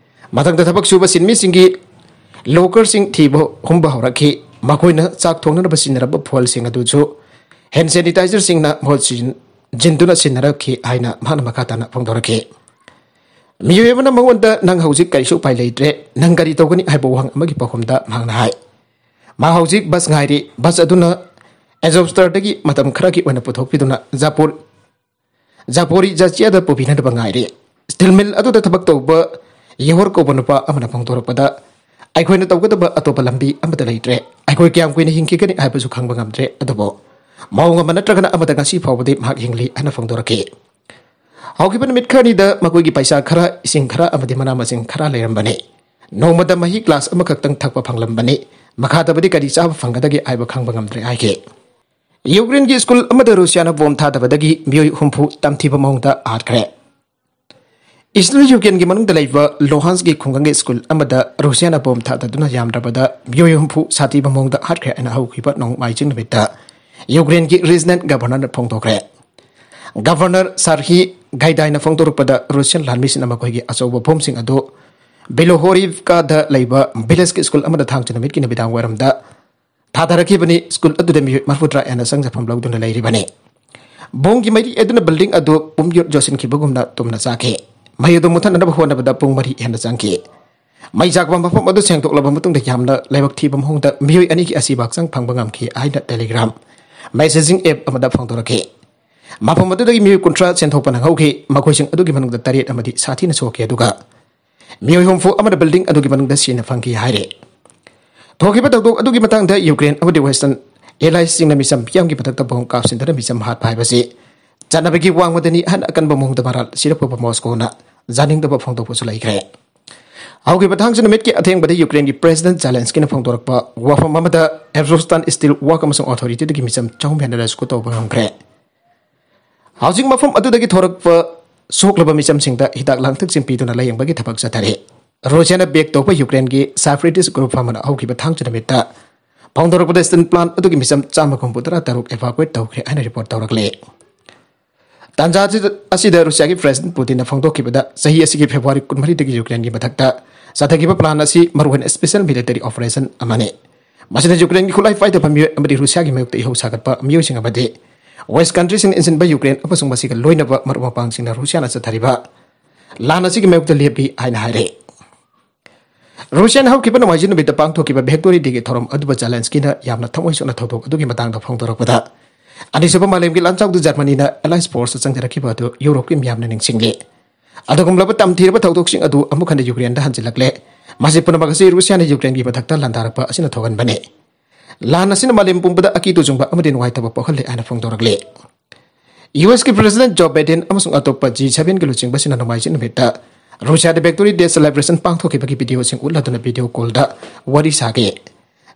ꯃꯊꯪꯗ ꯊꯕꯛ ꯁꯨꯕ ꯁꯤꯟꯃꯤꯁꯤꯡꯒꯤ ꯂꯣꯀꯔꯁꯤꯡ ꯊꯤꯕ ꯍꯨꯝꯕ ꯍꯧꯔꯛꯈꯤ꯫ ꯃꯈꯣꯏꯅ ꯆꯥꯛ ꯊꯣꯡꯅꯅꯕ ꯁꯤꯖꯤꯟꯅꯔꯝꯕ ꯐꯣꯏꯜꯁꯤꯡ ꯑꯗꯨꯁꯨ ꯍꯦꯟ ꯁꯦꯅꯤꯇꯥꯏꯖꯔꯁꯤꯡꯅ ꯃꯍꯨꯠ ꯁꯤꯖꯤꯟ-, ꯁꯤꯖꯤꯟꯗꯨꯅ ꯁꯤꯖꯤꯟꯅꯔꯛꯈꯤ ꯍꯥꯏꯅ ꯃꯍꯥꯛꯅ ꯃꯈꯥ ꯇꯥꯅ ꯐꯣꯡꯗꯣꯔꯛꯈꯤ꯫ ꯃꯤꯑꯣꯏ ꯑꯃꯅ ꯃꯉꯣꯟꯗ, "ꯅꯪ ꯍꯧꯖꯤꯛ ꯀꯔꯤꯁꯨ ꯎꯄꯥꯏ ꯂꯩꯇ꯭ꯔꯦ, ꯅꯪ ꯀꯔꯤ ꯇꯧꯒꯅꯤ?" ꯍꯥꯏꯕ ꯋꯥꯍꯪ ꯑꯃꯒꯤ ꯄꯥꯎꯈꯨꯝꯗ ꯃꯍꯥꯛꯅ ꯍꯥꯏ, ꯃꯥ ꯍꯧꯖꯤꯛ ꯕꯁ ꯉꯥꯏꯔꯤ꯫ ꯕꯁ ꯑꯗꯨꯅ ꯑꯦꯖꯣꯁꯇꯔꯗꯒꯤ ꯃꯇꯝ ꯈꯔꯒꯤ ꯑꯣꯏꯅ ꯄꯨꯊꯣꯛꯄꯤꯗꯨꯅ ꯖꯥꯄꯣꯔ-, ꯖꯥꯄꯣꯔꯤꯖꯥꯆꯤꯌꯥꯗ ꯄꯨꯕꯤꯅꯅꯕ ꯉꯥꯏꯔꯤ꯫ ꯁ꯭ꯇꯤꯜ ꯃꯤꯜ ꯑꯗꯨꯗ ꯊꯕꯛ ꯇꯧꯕ ꯌꯦꯍꯣꯔ ꯀꯧꯕ ꯅꯨꯄꯥ ꯑꯃꯅ ꯐꯣꯡꯗꯣꯔꯛꯄꯗ, "ꯑꯩꯈꯣꯏꯅ ꯇꯧꯒꯗꯕ ꯑꯇꯣꯞꯄ ꯂꯝꯕꯤ ꯑꯃꯠꯇ ꯂꯩꯇ꯭ꯔꯦ꯫ ꯑꯩꯈꯣꯏ ꯀꯌꯥꯝ ꯀꯨꯏꯅ ꯍꯤꯡꯈꯤꯒꯅꯤ ꯍꯥꯏꯕꯁꯨ ꯈꯪꯕ ꯉꯝꯗ꯭ꯔꯦ꯫ ꯑꯗꯨꯕꯨ ꯃꯑꯣꯡ ꯑꯃ ꯅꯠꯇ꯭ꯔꯒꯅ ꯑꯃꯗ ꯉꯁꯤ ꯐꯥꯎꯕꯗꯤ ꯃꯍꯥꯛ ꯍꯤꯡꯂꯤ" ꯍꯥꯏꯅ ꯐꯣꯡꯗꯣꯔꯛꯈꯤ꯫ ꯍꯧꯈꯤꯕ ꯅꯨꯃꯤꯠ ꯈꯔꯅꯤꯗ ꯃꯈꯣꯏꯒꯤ ꯄꯩꯁꯥ ꯈꯔ, ꯏꯁꯤꯡ ꯈꯔ ꯑꯃꯗꯤ ꯃꯅꯥ ꯃꯁꯤꯡ ꯈꯔ ꯂꯩꯔꯝꯕꯅꯤ꯫ ꯅꯣꯡꯃꯗ ꯃꯍꯤ ꯒ꯭ꯂꯥꯁ ꯑꯃꯈꯛꯇꯪ ꯊꯛꯄ ꯐꯪꯂꯝꯕꯅꯤ꯫ ꯃꯈꯥ ꯇꯥꯕꯗꯤ ꯀꯔꯤ ꯆꯥꯕ ꯐꯪꯒꯗꯒꯦ ꯍꯥꯏꯕ ꯈꯪꯕ ꯉꯝꯗ꯭ꯔꯦ ꯍꯥꯏꯈꯤ꯫ ꯌꯨꯀ꯭ꯔꯦꯟꯒꯤ ꯁ꯭ꯀꯨꯜ ꯑꯃꯗ ꯔꯨꯁꯤꯌꯥꯅ ꯕꯣꯝ ꯊꯥꯗꯕꯗꯒꯤ ꯃꯤꯑꯣꯏ ꯍꯨꯝꯐꯨ ꯇꯝꯊꯤꯕ ꯃꯑꯣꯡꯗ ꯍꯥꯠꯈ꯭ꯔꯦ꯫ ꯏꯁꯇꯔꯟ ꯌꯨꯀ꯭ꯔꯦꯟꯒꯤ ꯃꯅꯨꯡꯗ ꯂꯩꯕ ꯂꯣꯍꯥꯟꯁꯀꯤ ꯈꯨꯡꯒꯪꯒꯤ ꯁ꯭ꯀꯨꯜ ꯑꯃꯗ ꯔꯨꯁꯤꯌꯥꯅ ꯕꯣꯝ ꯊꯥꯗꯗꯨꯅ ꯌꯥꯝꯗ꯭ꯔꯕꯗ ꯃꯤꯑꯣꯏ ꯍꯨꯝꯐꯨ ꯁꯥꯊꯤꯕ ꯃꯑꯣꯡꯗ ꯍꯥꯠꯈ꯭ꯔꯦ ꯍꯥꯏꯅ ꯍꯧꯈꯤꯕ ꯅꯣꯡꯃꯥꯏꯖꯤꯡ ꯅꯨꯃꯤꯠꯇ ꯌꯨꯀ꯭ꯔꯦꯟꯒꯤ ꯔꯤꯖꯅꯦꯟ ꯒꯚꯔꯅꯔꯅ ꯐꯣꯡꯗꯣꯛꯈ꯭ꯔꯦ꯫ ꯒꯚꯔꯅꯔ ꯁꯥꯔꯍꯤ ꯒꯥꯏꯗꯥꯏꯅ ꯐꯣꯡꯗꯣꯔꯛꯄꯗ, ꯔꯨꯁꯤꯌꯥꯟ ꯂꯥꯟꯃꯤꯁꯤꯡꯅ ꯃꯈꯣꯏꯒꯤ ꯑꯆꯧꯕ ꯕꯣꯝꯁꯤꯡ ꯑꯗꯨ ꯕꯤꯂꯣꯍꯣꯔꯤꯚꯀꯥꯗ ꯂꯩꯕ ꯚꯤꯂꯦꯖꯀꯤ ꯁ꯭ꯀꯨꯜ ꯑꯃꯗ ꯊꯥꯡꯖ ꯅꯨꯃꯤꯠꯀꯤ ꯅꯨꯃꯤꯗꯥꯡ ꯋꯥꯏꯔꯝꯗ ꯊꯥꯗꯔꯛꯈꯤꯕꯅꯤ꯫ ꯁ꯭ꯀꯨꯜ ꯑꯗꯨꯗ ꯃꯤꯑꯣꯏ ꯃꯔꯤꯐꯨꯇꯔꯥ ꯍꯦꯟꯅ ꯆꯪꯖꯐꯝ ꯂꯧꯗꯨꯅ ꯂꯩꯔꯤꯕꯅꯤ꯫ ꯕꯣꯝꯒꯤ ꯃꯩꯔꯤ ꯑꯗꯨꯅ ꯕꯤꯜꯗꯤꯡ ꯑꯗꯨ ꯄꯨꯝꯌꯣꯠ ꯌꯣꯠꯁꯤꯟꯈꯤꯕꯒꯨꯝꯅ ꯇꯨꯝꯅ ꯆꯥꯈꯤ꯫ ꯃꯩ ꯑꯗꯨ ꯃꯨꯊꯠꯅꯅꯕ ꯍꯣꯠꯅꯕꯗ ꯄꯨꯡ ꯃꯔꯤ ꯍꯦꯟꯅ ꯆꯪꯈꯤ꯫ ꯃꯩ ꯆꯥꯛꯄ ꯃꯐꯝ ꯑꯗꯨ ꯁꯦꯡꯗꯣꯛꯂꯕ ꯃꯇꯨꯡꯗ ꯌꯥꯝꯅ ꯂꯥꯏꯕꯛ ꯊꯤꯕ ꯃꯑꯣꯡꯗ ꯃꯤꯑꯣꯏ ꯑꯅꯤꯒꯤ ꯑꯁꯤꯕ ꯍꯛꯆꯥꯡ ꯐꯪꯕ ꯉꯝꯈꯤ ꯍꯥꯏꯅ Telegram messaging app ꯑꯃꯗ ꯐꯣꯡꯗꯣꯔꯛꯈꯤ꯫ ꯃꯐꯝ ꯑꯗꯨꯗꯒꯤ ꯃꯤꯑꯣꯏ ꯀꯨꯟꯊ꯭ꯔꯥ ꯆꯦꯟꯊꯣꯛꯄ ꯅꯪꯍꯧꯈꯤ, ꯃꯈꯣꯏꯁꯤꯡ ꯑꯗꯨꯒꯤ ꯃꯅꯨꯡꯗ ꯇꯔꯦꯠ ꯑꯃꯗꯤ ꯁꯥꯊꯤꯅ ꯁꯣꯛꯈꯤ, ꯑꯗꯨꯒ ꯃꯤꯑꯣꯏ ꯍꯨꯝꯐꯨ ꯑꯃꯅ ꯕꯤꯜꯗꯤꯡ ꯑꯗꯨꯒꯤ ꯃꯅꯨꯡꯗ ꯁꯤꯅ ꯐꯪꯈꯤ ꯍꯥꯏꯔꯤ꯫ ꯊꯣꯛꯈꯤꯕ ꯊꯧꯗꯣꯛ ꯑꯗꯨꯒꯤ ꯃꯇꯥꯡꯗ ꯌꯨꯀ꯭ꯔꯦꯟ ꯑꯃꯗꯤ Western alliesꯁꯤꯡꯅ ꯃꯤꯆꯝ ꯃꯤꯌꯥꯝꯒꯤ ꯃꯊꯛꯇ ꯕꯣꯝ ꯀꯥꯞꯁꯤꯟꯗꯨꯅ ꯃꯤꯆꯝ ꯍꯥꯠꯄ ꯍꯥꯏꯕꯁꯤ ꯆꯠꯅꯕꯤꯒꯤ ꯋꯥꯡꯃꯗꯅꯤ ꯍꯥꯏꯅ ꯑꯀꯟꯕ ꯃꯑꯣꯡꯗ ꯃꯔꯥꯜ ꯁꯤꯔꯛꯄꯕꯨ ꯃꯣꯁꯀꯣꯅ ꯌꯥꯅꯤꯡꯗꯕ ꯐꯣꯡꯗꯣꯛꯄꯁꯨ ꯂꯩꯈ꯭ꯔꯦ꯫ ꯍꯧꯈꯤꯕ ꯊꯥꯡꯖ ꯅꯨꯃꯤꯠꯀꯤ ꯑꯊꯦꯡꯕꯗ ꯌꯨꯀ꯭ꯔꯦꯟꯒꯤ President Zelenskyꯅ ꯐꯣꯡꯗꯣꯔꯛꯄ ꯋꯥꯐꯝ ꯑꯃꯗ Azovstal Steel Work ꯑꯃꯁꯨꯡ Authorityꯗꯒꯤ ꯃꯤꯆꯝ ꯆꯍꯨꯝ ꯍꯦꯟꯅ rescue ꯇꯧꯕ ꯉꯝꯈ꯭ꯔꯦ꯫ ꯍꯧꯖꯤꯛ ꯃꯐꯝ ꯑꯗꯨꯗꯒꯤ ꯊꯣꯔꯛꯄ ꯁꯣꯛꯂꯕ ꯃꯤꯆꯝꯁꯤꯡꯗ ꯍꯤꯗꯥꯛ ꯂꯥꯡꯊꯛꯁꯤꯡ ꯄꯤꯗꯨꯅ ꯂꯥꯌꯦꯡꯕꯒꯤ ꯊꯕꯛ ꯆꯠꯊꯔꯤ꯫ ꯔꯨꯁꯤꯌꯥꯅ back ꯇꯧꯕ ꯌꯨꯀ꯭ꯔꯦꯟꯒꯤ separatist group ꯑꯃꯅ ꯍꯧꯈꯤꯕ ꯊꯥꯡꯖ ꯅꯨꯃꯤꯠꯇ ꯐꯣꯡꯗꯣꯔꯛꯄꯗ steel plant ꯑꯗꯨꯒꯤ ꯃꯤꯆꯝ ꯆꯥꯝꯃ ꯍꯨꯝꯐꯨꯇꯔꯥ ꯇꯔꯨꯛ evacuate ꯇꯧꯈ꯭ꯔꯦ ꯍꯥꯏꯅ report ꯇꯧꯔꯛꯂꯤ꯫ ꯇꯥꯟꯖꯥ ꯑꯁꯤꯗ, ꯑꯁꯤꯗ ꯔꯨꯁꯤꯌꯥꯒꯤ President Putinꯅ ꯐꯣꯡꯗꯣꯛꯈꯤꯕꯗ ꯆꯍꯤ ꯑꯁꯤꯒꯤ February ꯀꯨꯟꯃꯔꯤꯗꯒꯤ ꯌꯨꯀ꯭ꯔꯦꯟꯒꯤ ꯃꯊꯛꯇ ꯆꯠꯊꯈꯤꯕ plan ꯑꯁꯤ ꯃꯔꯨꯑꯣꯏꯅ special military operation ꯑꯃꯅꯤ꯫ ꯃꯁꯤꯅ ꯌꯨꯀ꯭ꯔꯦꯟꯒꯤ ꯈꯨꯠꯂꯥꯏ ꯄꯥꯏꯗꯕ ꯃꯤꯑꯣꯏ ꯑꯃꯗꯤ ꯔꯨꯁꯤꯌꯥꯒꯤ ꯃꯥꯌꯣꯛꯇ ꯏꯍꯧ ꯁꯥꯒꯠꯄ ꯃꯤꯑꯣꯏꯁꯤꯡ ꯑꯃꯗꯤ West countryꯁꯤꯡꯅ ꯏꯟꯁꯤꯟꯕ ꯌꯨꯀ꯭ꯔꯦꯟ ꯑꯃꯁꯨꯡ ꯃꯁꯤꯒ ꯂꯣꯏꯅꯕ ꯃꯔꯨꯞ ꯃꯄꯥꯡꯁꯤꯡꯅ ꯔꯨꯁꯤꯌꯥꯅ ꯆꯠꯊꯔꯤꯕ ꯂꯥꯟ ꯑꯁꯤꯒꯤ ꯃꯥꯌꯣꯛꯇ ꯂꯦꯞꯂꯤ ꯍꯥꯏꯅ ꯍꯥꯏꯔꯦ꯫ ꯔꯨꯁꯤꯌꯥꯅ ꯍꯧꯈꯤꯕ ꯅꯣꯡꯃꯥꯏꯖꯤꯡ ꯅꯨꯃꯤꯠꯇ ꯄꯥꯡꯊꯣꯛꯈꯤꯕ Victory Dayꯒꯤ ꯊꯧꯔꯝ ꯑꯗꯨꯕꯨ Zelenskyꯅ ꯌꯥꯝꯅ ꯊꯃꯣꯏ ꯁꯣꯛꯅ ꯊꯧꯗꯣꯛ ꯑꯗꯨꯒꯤ ꯃꯇꯥꯡꯗ ꯐꯣꯡꯗꯣꯔꯛꯄꯗ, ꯑꯅꯤꯁꯨꯕ ꯃꯥꯂꯦꯝꯒꯤ ꯂꯥꯟꯖꯥꯎꯗ ꯖꯔꯃꯅꯤꯅ allied forceꯇ ꯆꯪꯖꯔꯛꯈꯤꯕ ꯑꯗꯨ ꯌꯨꯔꯣꯞꯀꯤ ꯃꯤꯌꯥꯝꯅ ꯅꯤꯡꯁꯤꯡꯂꯤ꯫ ꯑꯗꯨꯒꯨꯝꯂꯕ ꯇꯝꯊꯤꯔꯕ ꯊꯧꯗꯣꯛꯁꯤꯡ ꯑꯗꯨ ꯑꯃꯨꯛ ꯍꯟꯅ ꯌꯨꯀ꯭ꯔꯦꯟꯗ ꯍꯟꯖꯤꯜꯂꯛꯂꯦ꯫ ꯃꯁꯤ ꯄꯨꯝꯅꯃꯛ ꯑꯁꯤ ꯔꯨꯁꯤꯌꯥꯅ ꯌꯨꯀ꯭ꯔꯦꯟꯒꯤ ꯃꯊꯛꯇ ꯂꯥꯟꯗꯥꯔꯛꯄ ꯑꯁꯤꯅ ꯊꯣꯛꯍꯟꯕꯅꯤ꯫ ꯂꯥꯟ ꯑꯁꯤꯅ ꯃꯥꯂꯦꯝ ꯄꯨꯝꯕꯗ ꯑꯀꯤꯕ ꯆꯨꯡꯕ ꯑꯃꯗꯤ ꯅꯨꯡꯉꯥꯏꯇꯕ ꯄꯣꯛꯍꯜꯂꯦ ꯍꯥꯏꯅ ꯐꯣꯡꯗꯣꯔꯛꯂꯤ꯫ USꯀꯤ President Joe Biden ꯑꯃꯁꯨꯡ ꯑꯇꯣꯞꯄ G sevenꯒꯤ ꯂꯨꯆꯤꯡꯕꯁꯤꯡꯅ ꯅꯣꯡꯃꯥꯏꯖꯤꯡ ꯅꯨꯃꯤꯠꯇ ꯔꯨꯁꯤꯌꯥꯗ Victory Day celebrationꯄꯥꯡꯊꯣꯛꯈꯤꯕꯒꯤ videoꯁꯤꯡ ꯎꯠꯂꯗꯨꯅ video callꯗ ꯋꯥꯔꯤ ꯁꯥꯈꯤ꯫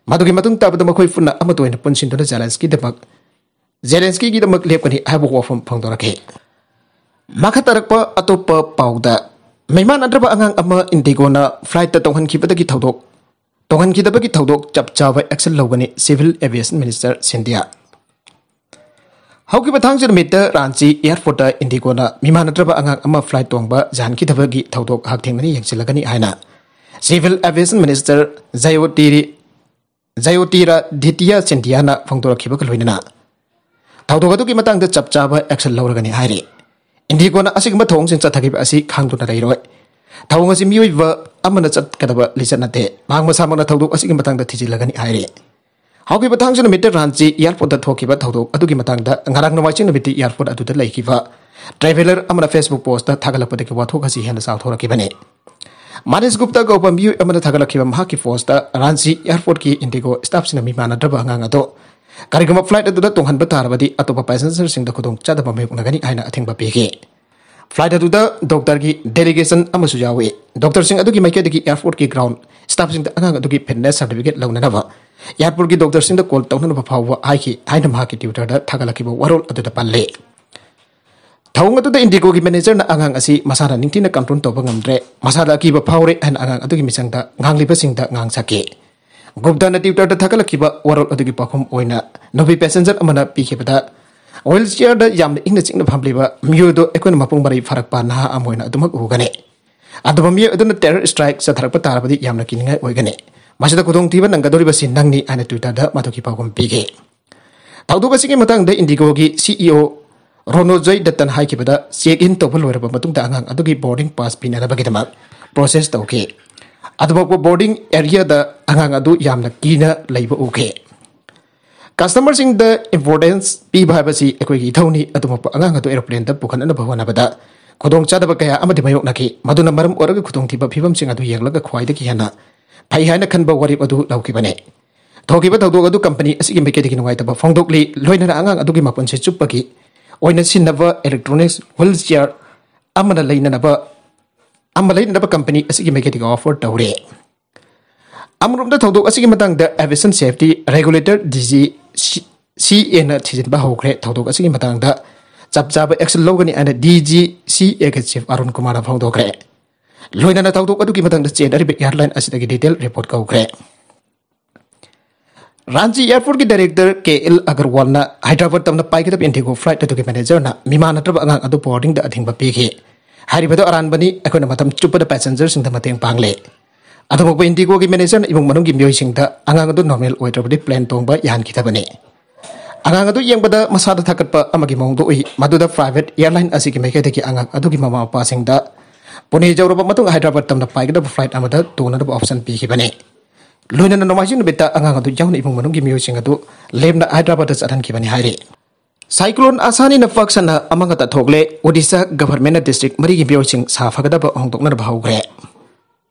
ꯃꯗꯨꯒꯤ ꯃꯇꯨꯡ ꯇꯥꯕꯗ ꯃꯈꯣꯏ ꯄꯨꯟꯅ ꯑꯃꯠꯇ ꯑꯣꯏꯅ ꯄꯨꯟꯁꯤꯟꯗꯨꯅ Zelenskyꯗꯃꯛ, Zelenskyꯒꯤꯗꯃꯛ ꯂꯦꯞꯀꯅꯤ ꯍꯥꯏꯕ ꯋꯥꯐꯝ ꯐꯣꯡꯗꯣꯔꯛꯈꯤ꯫ ꯃꯈꯥ ꯇꯥꯔꯛꯄ ꯑꯇꯣꯞꯄ ꯄꯥꯎꯗ, ꯃꯤꯃꯥꯟꯅꯗ꯭ꯔꯕ ꯑꯉꯥꯡ ꯑꯃ Indigoꯅ flightꯇ ꯇꯣꯡꯍꯟꯈꯤꯕꯗꯒꯤ ꯊꯧꯗꯣꯛ, ꯇꯣꯡꯍꯟꯈꯤꯗꯕꯒꯤ ꯊꯧꯗꯣꯛ ꯆꯞ ꯆꯥꯕ action ꯂꯧꯒꯅꯤ Civil Aviation Minister Scindia꯫ ꯍꯧꯈꯤꯕ ꯊꯥꯡꯖ ꯅꯨꯃꯤꯠꯇ Ranchi airportꯇ Indigoꯅ ꯃꯤꯃꯥꯟꯅꯗ꯭ꯔꯕ ꯑꯉꯥꯡ ꯑꯃ flight ꯇꯣꯡꯕ ꯌꯥꯍꯟꯈꯤꯗꯕꯒꯤ ꯊꯧꯗꯣꯛ ꯍꯛꯊꯦꯡꯅꯅ ꯌꯦꯡꯁꯤꯜꯂꯒꯅꯤ ꯍꯥꯏꯅ Civil Aviation Minister Jayoti ꯖꯌꯣꯇꯤꯔꯥꯗꯤꯇꯤꯌꯥ ꯁꯤꯟꯙꯤꯌꯥꯅ ꯐꯣꯡꯗꯣꯔꯛꯈꯤꯕꯒ ꯂꯣꯏꯅꯅ ꯊꯧꯗꯣꯛ ꯑꯗꯨꯒꯤ ꯃꯇꯥꯡꯗ ꯆꯞ ꯆꯥꯕ action ꯂꯧꯔꯒꯅꯤ ꯍꯥꯏꯔꯤ꯫ ꯏꯟꯗꯤꯒꯣꯅ ꯑꯁꯤꯒꯨꯝꯕ ꯊꯧꯑꯣꯡꯁꯤꯡ ꯆꯠꯊꯈꯤꯕ ꯑꯁꯤ ꯈꯥꯡꯗꯨꯅ ꯂꯩꯔꯣꯏ꯫ ꯊꯧꯑꯣꯡ ꯑꯁꯤ ꯃꯤꯑꯣꯏꯕ ꯑꯃꯅ ꯆꯠꯀꯗꯕ ꯂꯤꯆꯠ ꯅꯠꯇꯦ꯫ ꯃꯍꯥꯛ ꯃꯁꯥꯃꯛꯅ ꯊꯧꯗꯣꯛ ꯑꯁꯤꯒꯤ ꯃꯇꯥꯡꯗ ꯊꯤꯖꯤꯜꯂꯒꯅꯤ ꯍꯥꯏꯔꯤ꯫ ꯍꯧꯈꯤꯕ ꯊꯥꯡꯖ ꯅꯨꯃꯤꯠꯇ ꯔꯥꯟꯆꯤ airportꯇ ꯊꯣꯛꯈꯤꯕ ꯊꯧꯗꯣꯛ ꯑꯗꯨꯒꯤ ꯃꯇꯥꯡꯗ ꯉꯔꯥꯡ ꯅꯣꯡꯃꯥꯏꯖꯤꯡ ꯅꯨꯃꯤꯠꯇꯤ airport ꯑꯗꯨꯗ ꯂꯩꯈꯤꯕ traveller ꯑꯃꯅ Facebook postꯇ ꯊꯥꯒꯠꯂꯛꯄꯗꯒꯤ ꯋꯥꯊꯣꯛ ꯑꯁꯤ ꯍꯦꯟꯅ ꯆꯥꯎꯊꯣꯔꯛꯈꯤꯕꯅꯤ꯫ ꯃꯅꯤꯁ ꯒꯨꯞꯇꯥ ꯀꯧꯕ ꯃꯤꯑꯣꯏ ꯑꯃꯅ ꯊꯥꯒꯠꯂꯛꯈꯤꯕ ꯃꯍꯥꯛꯀꯤ postꯇ ꯔꯥꯟꯆꯤ airportꯀꯤ ꯏꯟꯗꯤꯒꯣ staffꯁꯤꯡꯅ ꯃꯤꯃꯥꯟꯅꯗ꯭ꯔꯕ ꯑꯉꯥꯡ ꯑꯗꯨ ꯀꯔꯤꯒꯨꯝꯕ flight ꯑꯗꯨꯗ ꯇꯣꯡꯍꯟꯕ ꯇꯥꯔꯕꯗꯤ ꯑꯇꯣꯞꯄ passengerꯁꯤꯡꯗ ꯈꯨꯗꯣꯡꯆꯥꯗꯕ ꯃꯥꯌꯣꯛꯅꯒꯅꯤ ꯍꯥꯏꯅ ꯑꯊꯤꯡꯕ ꯄꯤꯈꯤ꯫ Flight ꯑꯗꯨꯗ doctorꯒꯤ delegation ꯑꯃꯁꯨ ꯌꯥꯎꯏ꯫ Doctorꯁꯤꯡ ꯑꯗꯨꯒꯤ ꯃꯥꯏꯀꯩꯗꯒꯤ airportꯀꯤ ground staffꯁꯤꯡꯗ ꯑꯉꯥꯡ ꯑꯗꯨꯒꯤ fitness certificate ꯂꯧꯅꯅꯕ airportꯀꯤ doctorꯁꯤꯡꯗ call ꯇꯧꯅꯅꯕ ꯐꯥꯎꯕ ꯍꯥꯏꯈꯤ ꯍꯥꯏꯅ ꯃꯍꯥꯛꯀꯤ Twitterꯗ ꯊꯥꯒꯠꯂꯛꯈꯤꯕ ꯋꯥꯔꯣꯜ ꯑꯗꯨꯗ ꯄꯜꯂꯤ꯫ ꯊꯧꯑꯣꯡ ꯑꯗꯨꯗ ꯏꯟꯗꯤꯒꯣꯒꯤ managerꯅ ꯑꯉꯥꯡ ꯑꯁꯤ ꯃꯁꯥꯅ ꯅꯤꯡꯊꯤꯅ control ꯇꯧꯕ ꯉꯝꯗ꯭ꯔꯦ, ꯃꯁꯥꯗ ꯑꯀꯤꯕ ꯐꯥꯎꯔꯦ ꯍꯥꯏꯅ ꯑꯉꯥꯡ ꯑꯗꯨꯒꯤ ꯃꯤꯆꯪꯗ ꯉꯥꯡꯂꯤꯕꯁꯤꯡꯗ ꯉꯥꯡ ꯁꯛꯈꯤ꯫ ꯒꯨꯞꯇꯥꯅ Twitterꯗ ꯊꯥꯒꯠꯂꯛꯈꯤꯕ ꯋꯥꯔꯣꯜ ꯑꯗꯨꯒꯤ ꯄꯥꯎꯈꯨꯝ ꯑꯣꯏꯅ ꯅꯨꯄꯤ passenger ꯑꯃꯅ ꯄꯤꯈꯤꯕꯗ, wheelchairꯗ ꯌꯥꯝꯅ ꯏꯪꯅ ꯆꯤꯛꯅ ꯐꯝꯂꯤꯕ ꯃꯤꯑꯣꯏ ꯑꯗꯨ ꯑꯩꯈꯣꯏꯅ ꯃꯄꯨꯡ ꯃꯔꯩ ꯐꯥꯔꯛꯄ ꯅꯍꯥ ꯑꯃ ꯑꯣꯏꯅ ꯑꯗꯨꯃꯛ ꯎꯒꯅꯤ꯫ ꯑꯗꯨꯕꯨ ꯃꯤꯑꯣꯏ ꯑꯗꯨꯅ terror strike ꯆꯠꯊꯔꯛꯄ ꯇꯥꯔꯕꯗꯤ ꯌꯥꯝꯅ ꯀꯤꯅꯤꯡꯉꯥꯏ ꯑꯣꯏꯒꯅꯤ꯫ ꯃꯁꯤꯗ ꯈꯨꯗꯣꯡꯊꯤꯕ ꯅꯪꯒꯗꯧꯔꯤꯕꯁꯤ ꯅꯪꯅꯤ ꯍꯥꯏꯅ Twitterꯗ ꯃꯗꯨꯒꯤ ꯄꯥꯎꯈꯨꯝ ꯄꯤꯈꯤ꯫ ꯊꯧꯗꯣꯛ ꯑꯁꯤꯒꯤ ꯃꯇꯥꯡꯗ ꯏꯟꯗꯤꯒꯣꯒꯤ CEO ꯔꯣꯅꯣꯖꯣꯏ ꯗꯠꯇꯟ ꯍꯥꯏꯈꯤꯕꯗ, check in ꯇꯧꯕ ꯂꯣꯏꯔꯕ ꯃꯇꯨꯡꯗ ꯑꯉꯥꯡ ꯑꯗꯨꯒꯤ boarding pass ꯄꯤꯅꯅꯕꯒꯤꯗꯃꯛ process ꯇꯧꯈꯤ꯫ ꯑꯗꯨꯐꯥꯎꯕ boarding areaꯗ ꯑꯉꯥꯡ ꯑꯗꯨ ꯌꯥꯝꯅ ꯀꯤꯅ ꯂꯩꯕ ꯎꯈꯤ꯫ Customerꯁꯤꯡꯗ importance ꯄꯤꯕ ꯍꯥꯏꯕꯁꯤ ꯑꯩꯈꯣꯏꯒꯤ ꯏꯊꯧꯅꯤ꯫ ꯑꯗꯨꯃꯛꯄꯨ ꯑꯉꯥꯡ ꯑꯗꯨ aeroplaneꯗ ꯄꯨꯈꯠꯅꯅꯕ ꯍꯣꯠꯅꯕꯗ ꯈꯨꯗꯣꯡꯆꯥꯗꯕ ꯀꯌꯥ ꯑꯃꯗꯤ ꯃꯥꯌꯣꯛꯅꯈꯤ꯫ ꯃꯗꯨꯅ ꯃꯔꯝ ꯑꯣꯏꯔꯒ ꯈꯨꯗꯣꯡꯊꯤꯕ ꯐꯤꯕꯝꯁꯤꯡ ꯑꯗꯨ ꯌꯦꯡꯂꯒ ꯈ꯭ꯋꯥꯏꯗꯒꯤ ꯍꯦꯟꯅ ꯐꯩ ꯍꯥꯏꯅ ꯈꯟꯕ ꯋꯥꯔꯦꯞ ꯑꯗꯨ ꯂꯧꯈꯤꯕꯅꯤ꯫ ꯊꯣꯛꯈꯤꯕ ꯊꯧꯗꯣꯛ ꯑꯗꯨ company ꯑꯁꯤꯒꯤ ꯃꯥꯏꯀꯩꯗꯒꯤ ꯅꯨꯡꯉꯥꯏꯇꯕ ꯐꯣꯡꯗꯣꯛꯂꯤ꯫ ꯂꯣꯏꯅꯅ ꯑꯉꯥꯡ ꯑꯗꯨꯒꯤ ꯃꯄꯨꯟꯁꯤ ꯆꯨꯞꯄꯒꯤ ꯑꯣꯏꯅ ꯁꯤꯟꯅꯕ electronics wheelchair ꯑꯃꯅ ꯂꯩꯅꯅꯕ ꯑꯃ ꯂꯩꯅꯅꯕ company ꯑꯁꯤꯒꯤ ꯃꯥꯏꯀꯩꯗꯒꯤ offer ꯇꯧꯔꯦ꯫ ꯑꯃꯔꯣꯝꯗ ꯊꯧꯗꯣꯛ ꯑꯁꯤꯒꯤ ꯃꯇꯥꯡꯗ aviation safety regulator DGCAꯅ ꯊꯤꯖꯤꯟꯕ ꯍꯧꯈ꯭ꯔꯦ꯫ ꯊꯧꯗꯣꯛ ꯑꯁꯤꯒꯤ ꯃꯇꯥꯡꯗ ꯆꯞ ꯆꯥꯕ action ꯂꯧꯒꯅꯤ ꯍꯥꯏꯅ DGCAꯒꯤ chief ꯑꯔꯨꯟ ꯀꯨꯃꯥꯔꯅ ꯐꯣꯡꯗꯣꯛꯈ꯭ꯔꯦ꯫ ꯂꯣꯏꯅꯅ ꯊꯧꯗꯣꯛ ꯑꯗꯨꯒꯤ ꯃꯇꯥꯡꯗ ꯆꯦꯟꯅꯔꯤꯕ airline ꯑꯁꯤꯗꯒꯤ detail report ꯀꯧꯈ꯭ꯔꯦ꯫ ꯔꯥꯟꯆꯤ airportꯀꯤ director ꯀꯦ ꯑꯦꯜ ꯑꯒꯔꯋꯥꯜꯅ ꯍꯥꯏꯗ꯭ꯔꯕꯥꯗ ꯇꯝꯅ ꯄꯥꯏꯒꯗꯕ ꯏꯟꯗꯤꯒꯣ flight ꯑꯗꯨꯒꯤ managerꯅ ꯃꯤꯃꯥꯟꯅꯗ꯭ꯔꯕ ꯑꯉꯥꯡ ꯑꯗꯨ boardingꯗ ꯑꯊꯤꯡꯕ ꯄꯤꯈꯤ꯫ ꯍꯥꯏꯔꯤꯕꯗꯨ ꯑꯔꯥꯟꯕꯅꯤ, ꯑꯩꯈꯣꯏꯅ ꯃꯇꯝ ꯆꯨꯞꯄꯗ passengerꯁꯤꯡꯗ ꯃꯇꯦꯡ ꯄꯥꯡꯂꯦ꯫ ꯑꯗꯨꯃꯛꯄꯨ ꯏꯟꯗꯤꯒꯣꯒꯤ ꯃꯦꯅꯦꯖꯔꯅ ꯏꯃꯨꯡ ꯃꯅꯨꯡꯒꯤ ꯃꯤꯑꯣꯏꯁꯤꯡꯗ ꯑꯉꯥꯡ ꯑꯗꯨ ꯅꯣꯔꯃꯦꯜ ꯑꯣꯏꯗ꯭ꯔꯕꯗꯤ ꯄ꯭ꯂꯦꯟ ꯇꯣꯡꯕ ꯌꯥꯍꯟꯈꯤꯗꯕꯅꯤ꯫ ꯑꯉꯥꯡ ꯑꯗꯨ ꯌꯦꯡꯕꯗ ꯃꯁꯥꯗ ꯊꯥꯀꯠꯄ ꯑꯃꯒꯤ ꯃꯑꯣꯡꯗ ꯎꯏ, ꯃꯗꯨꯗ ꯄ꯭ꯔꯥꯏꯚꯦꯠ ꯑꯦꯌꯔꯂꯥꯏꯟ ꯑꯁꯤꯒꯤ ꯃꯥꯏꯀꯩꯗꯒꯤ ꯑꯉꯥꯡ ꯑꯗꯨꯒꯤ ꯃꯃꯥ ꯃꯄꯥꯁꯤꯡꯗ ꯄꯨꯅꯦ ꯌꯧꯔꯕ ꯃꯇꯨꯡ ꯍꯥꯏꯗ꯭ꯔꯕꯥꯗ ꯇꯝꯅ ꯄꯥꯏꯒꯗꯕ ꯐ꯭ꯂꯥꯏꯠ ꯑꯃꯗ ꯇꯣꯡꯅꯅꯕ ꯑꯣꯞꯁꯟ ꯄꯤꯈꯤꯕꯅꯤ꯫ ꯂꯣꯏꯅꯅ ꯅꯣꯡꯃꯥꯏꯖꯤꯡ ꯅꯨꯃꯤꯠꯇ ꯑꯉꯥꯡ ꯑꯗꯨ ꯌꯥꯎꯅ ꯏꯃꯨꯡ ꯃꯅꯨꯡꯒꯤ ꯃꯤꯑꯣꯏꯁꯤꯡ ꯑꯗꯨ ꯂꯦꯝꯅ ꯍꯥꯏꯗ꯭ꯔꯕꯥꯗꯇ ꯆꯠꯍꯟꯈꯤꯕꯅꯤ ꯍꯥꯏꯔꯤ꯫ ꯁꯥꯏꯀ꯭ꯂꯣꯟ ꯑꯁꯥꯅꯤꯅ ꯄꯥꯛ ꯁꯟꯅ ꯑꯃꯥꯡ ꯑꯇꯥ ꯊꯣꯛꯂꯦ꯫ ꯑꯣꯗꯤꯁꯥ ꯒꯚꯔꯟꯃꯦꯟꯠꯅ ꯗꯤꯁꯇ꯭ꯔꯤꯛ ꯃꯔꯤꯒꯤ ꯃꯤꯑꯣꯏꯁꯤꯡ ꯁꯥ ꯐꯒꯗꯕ ꯍꯣꯡꯗꯣꯛꯅꯅꯕ ꯍꯧꯈ꯭ꯔꯦ꯫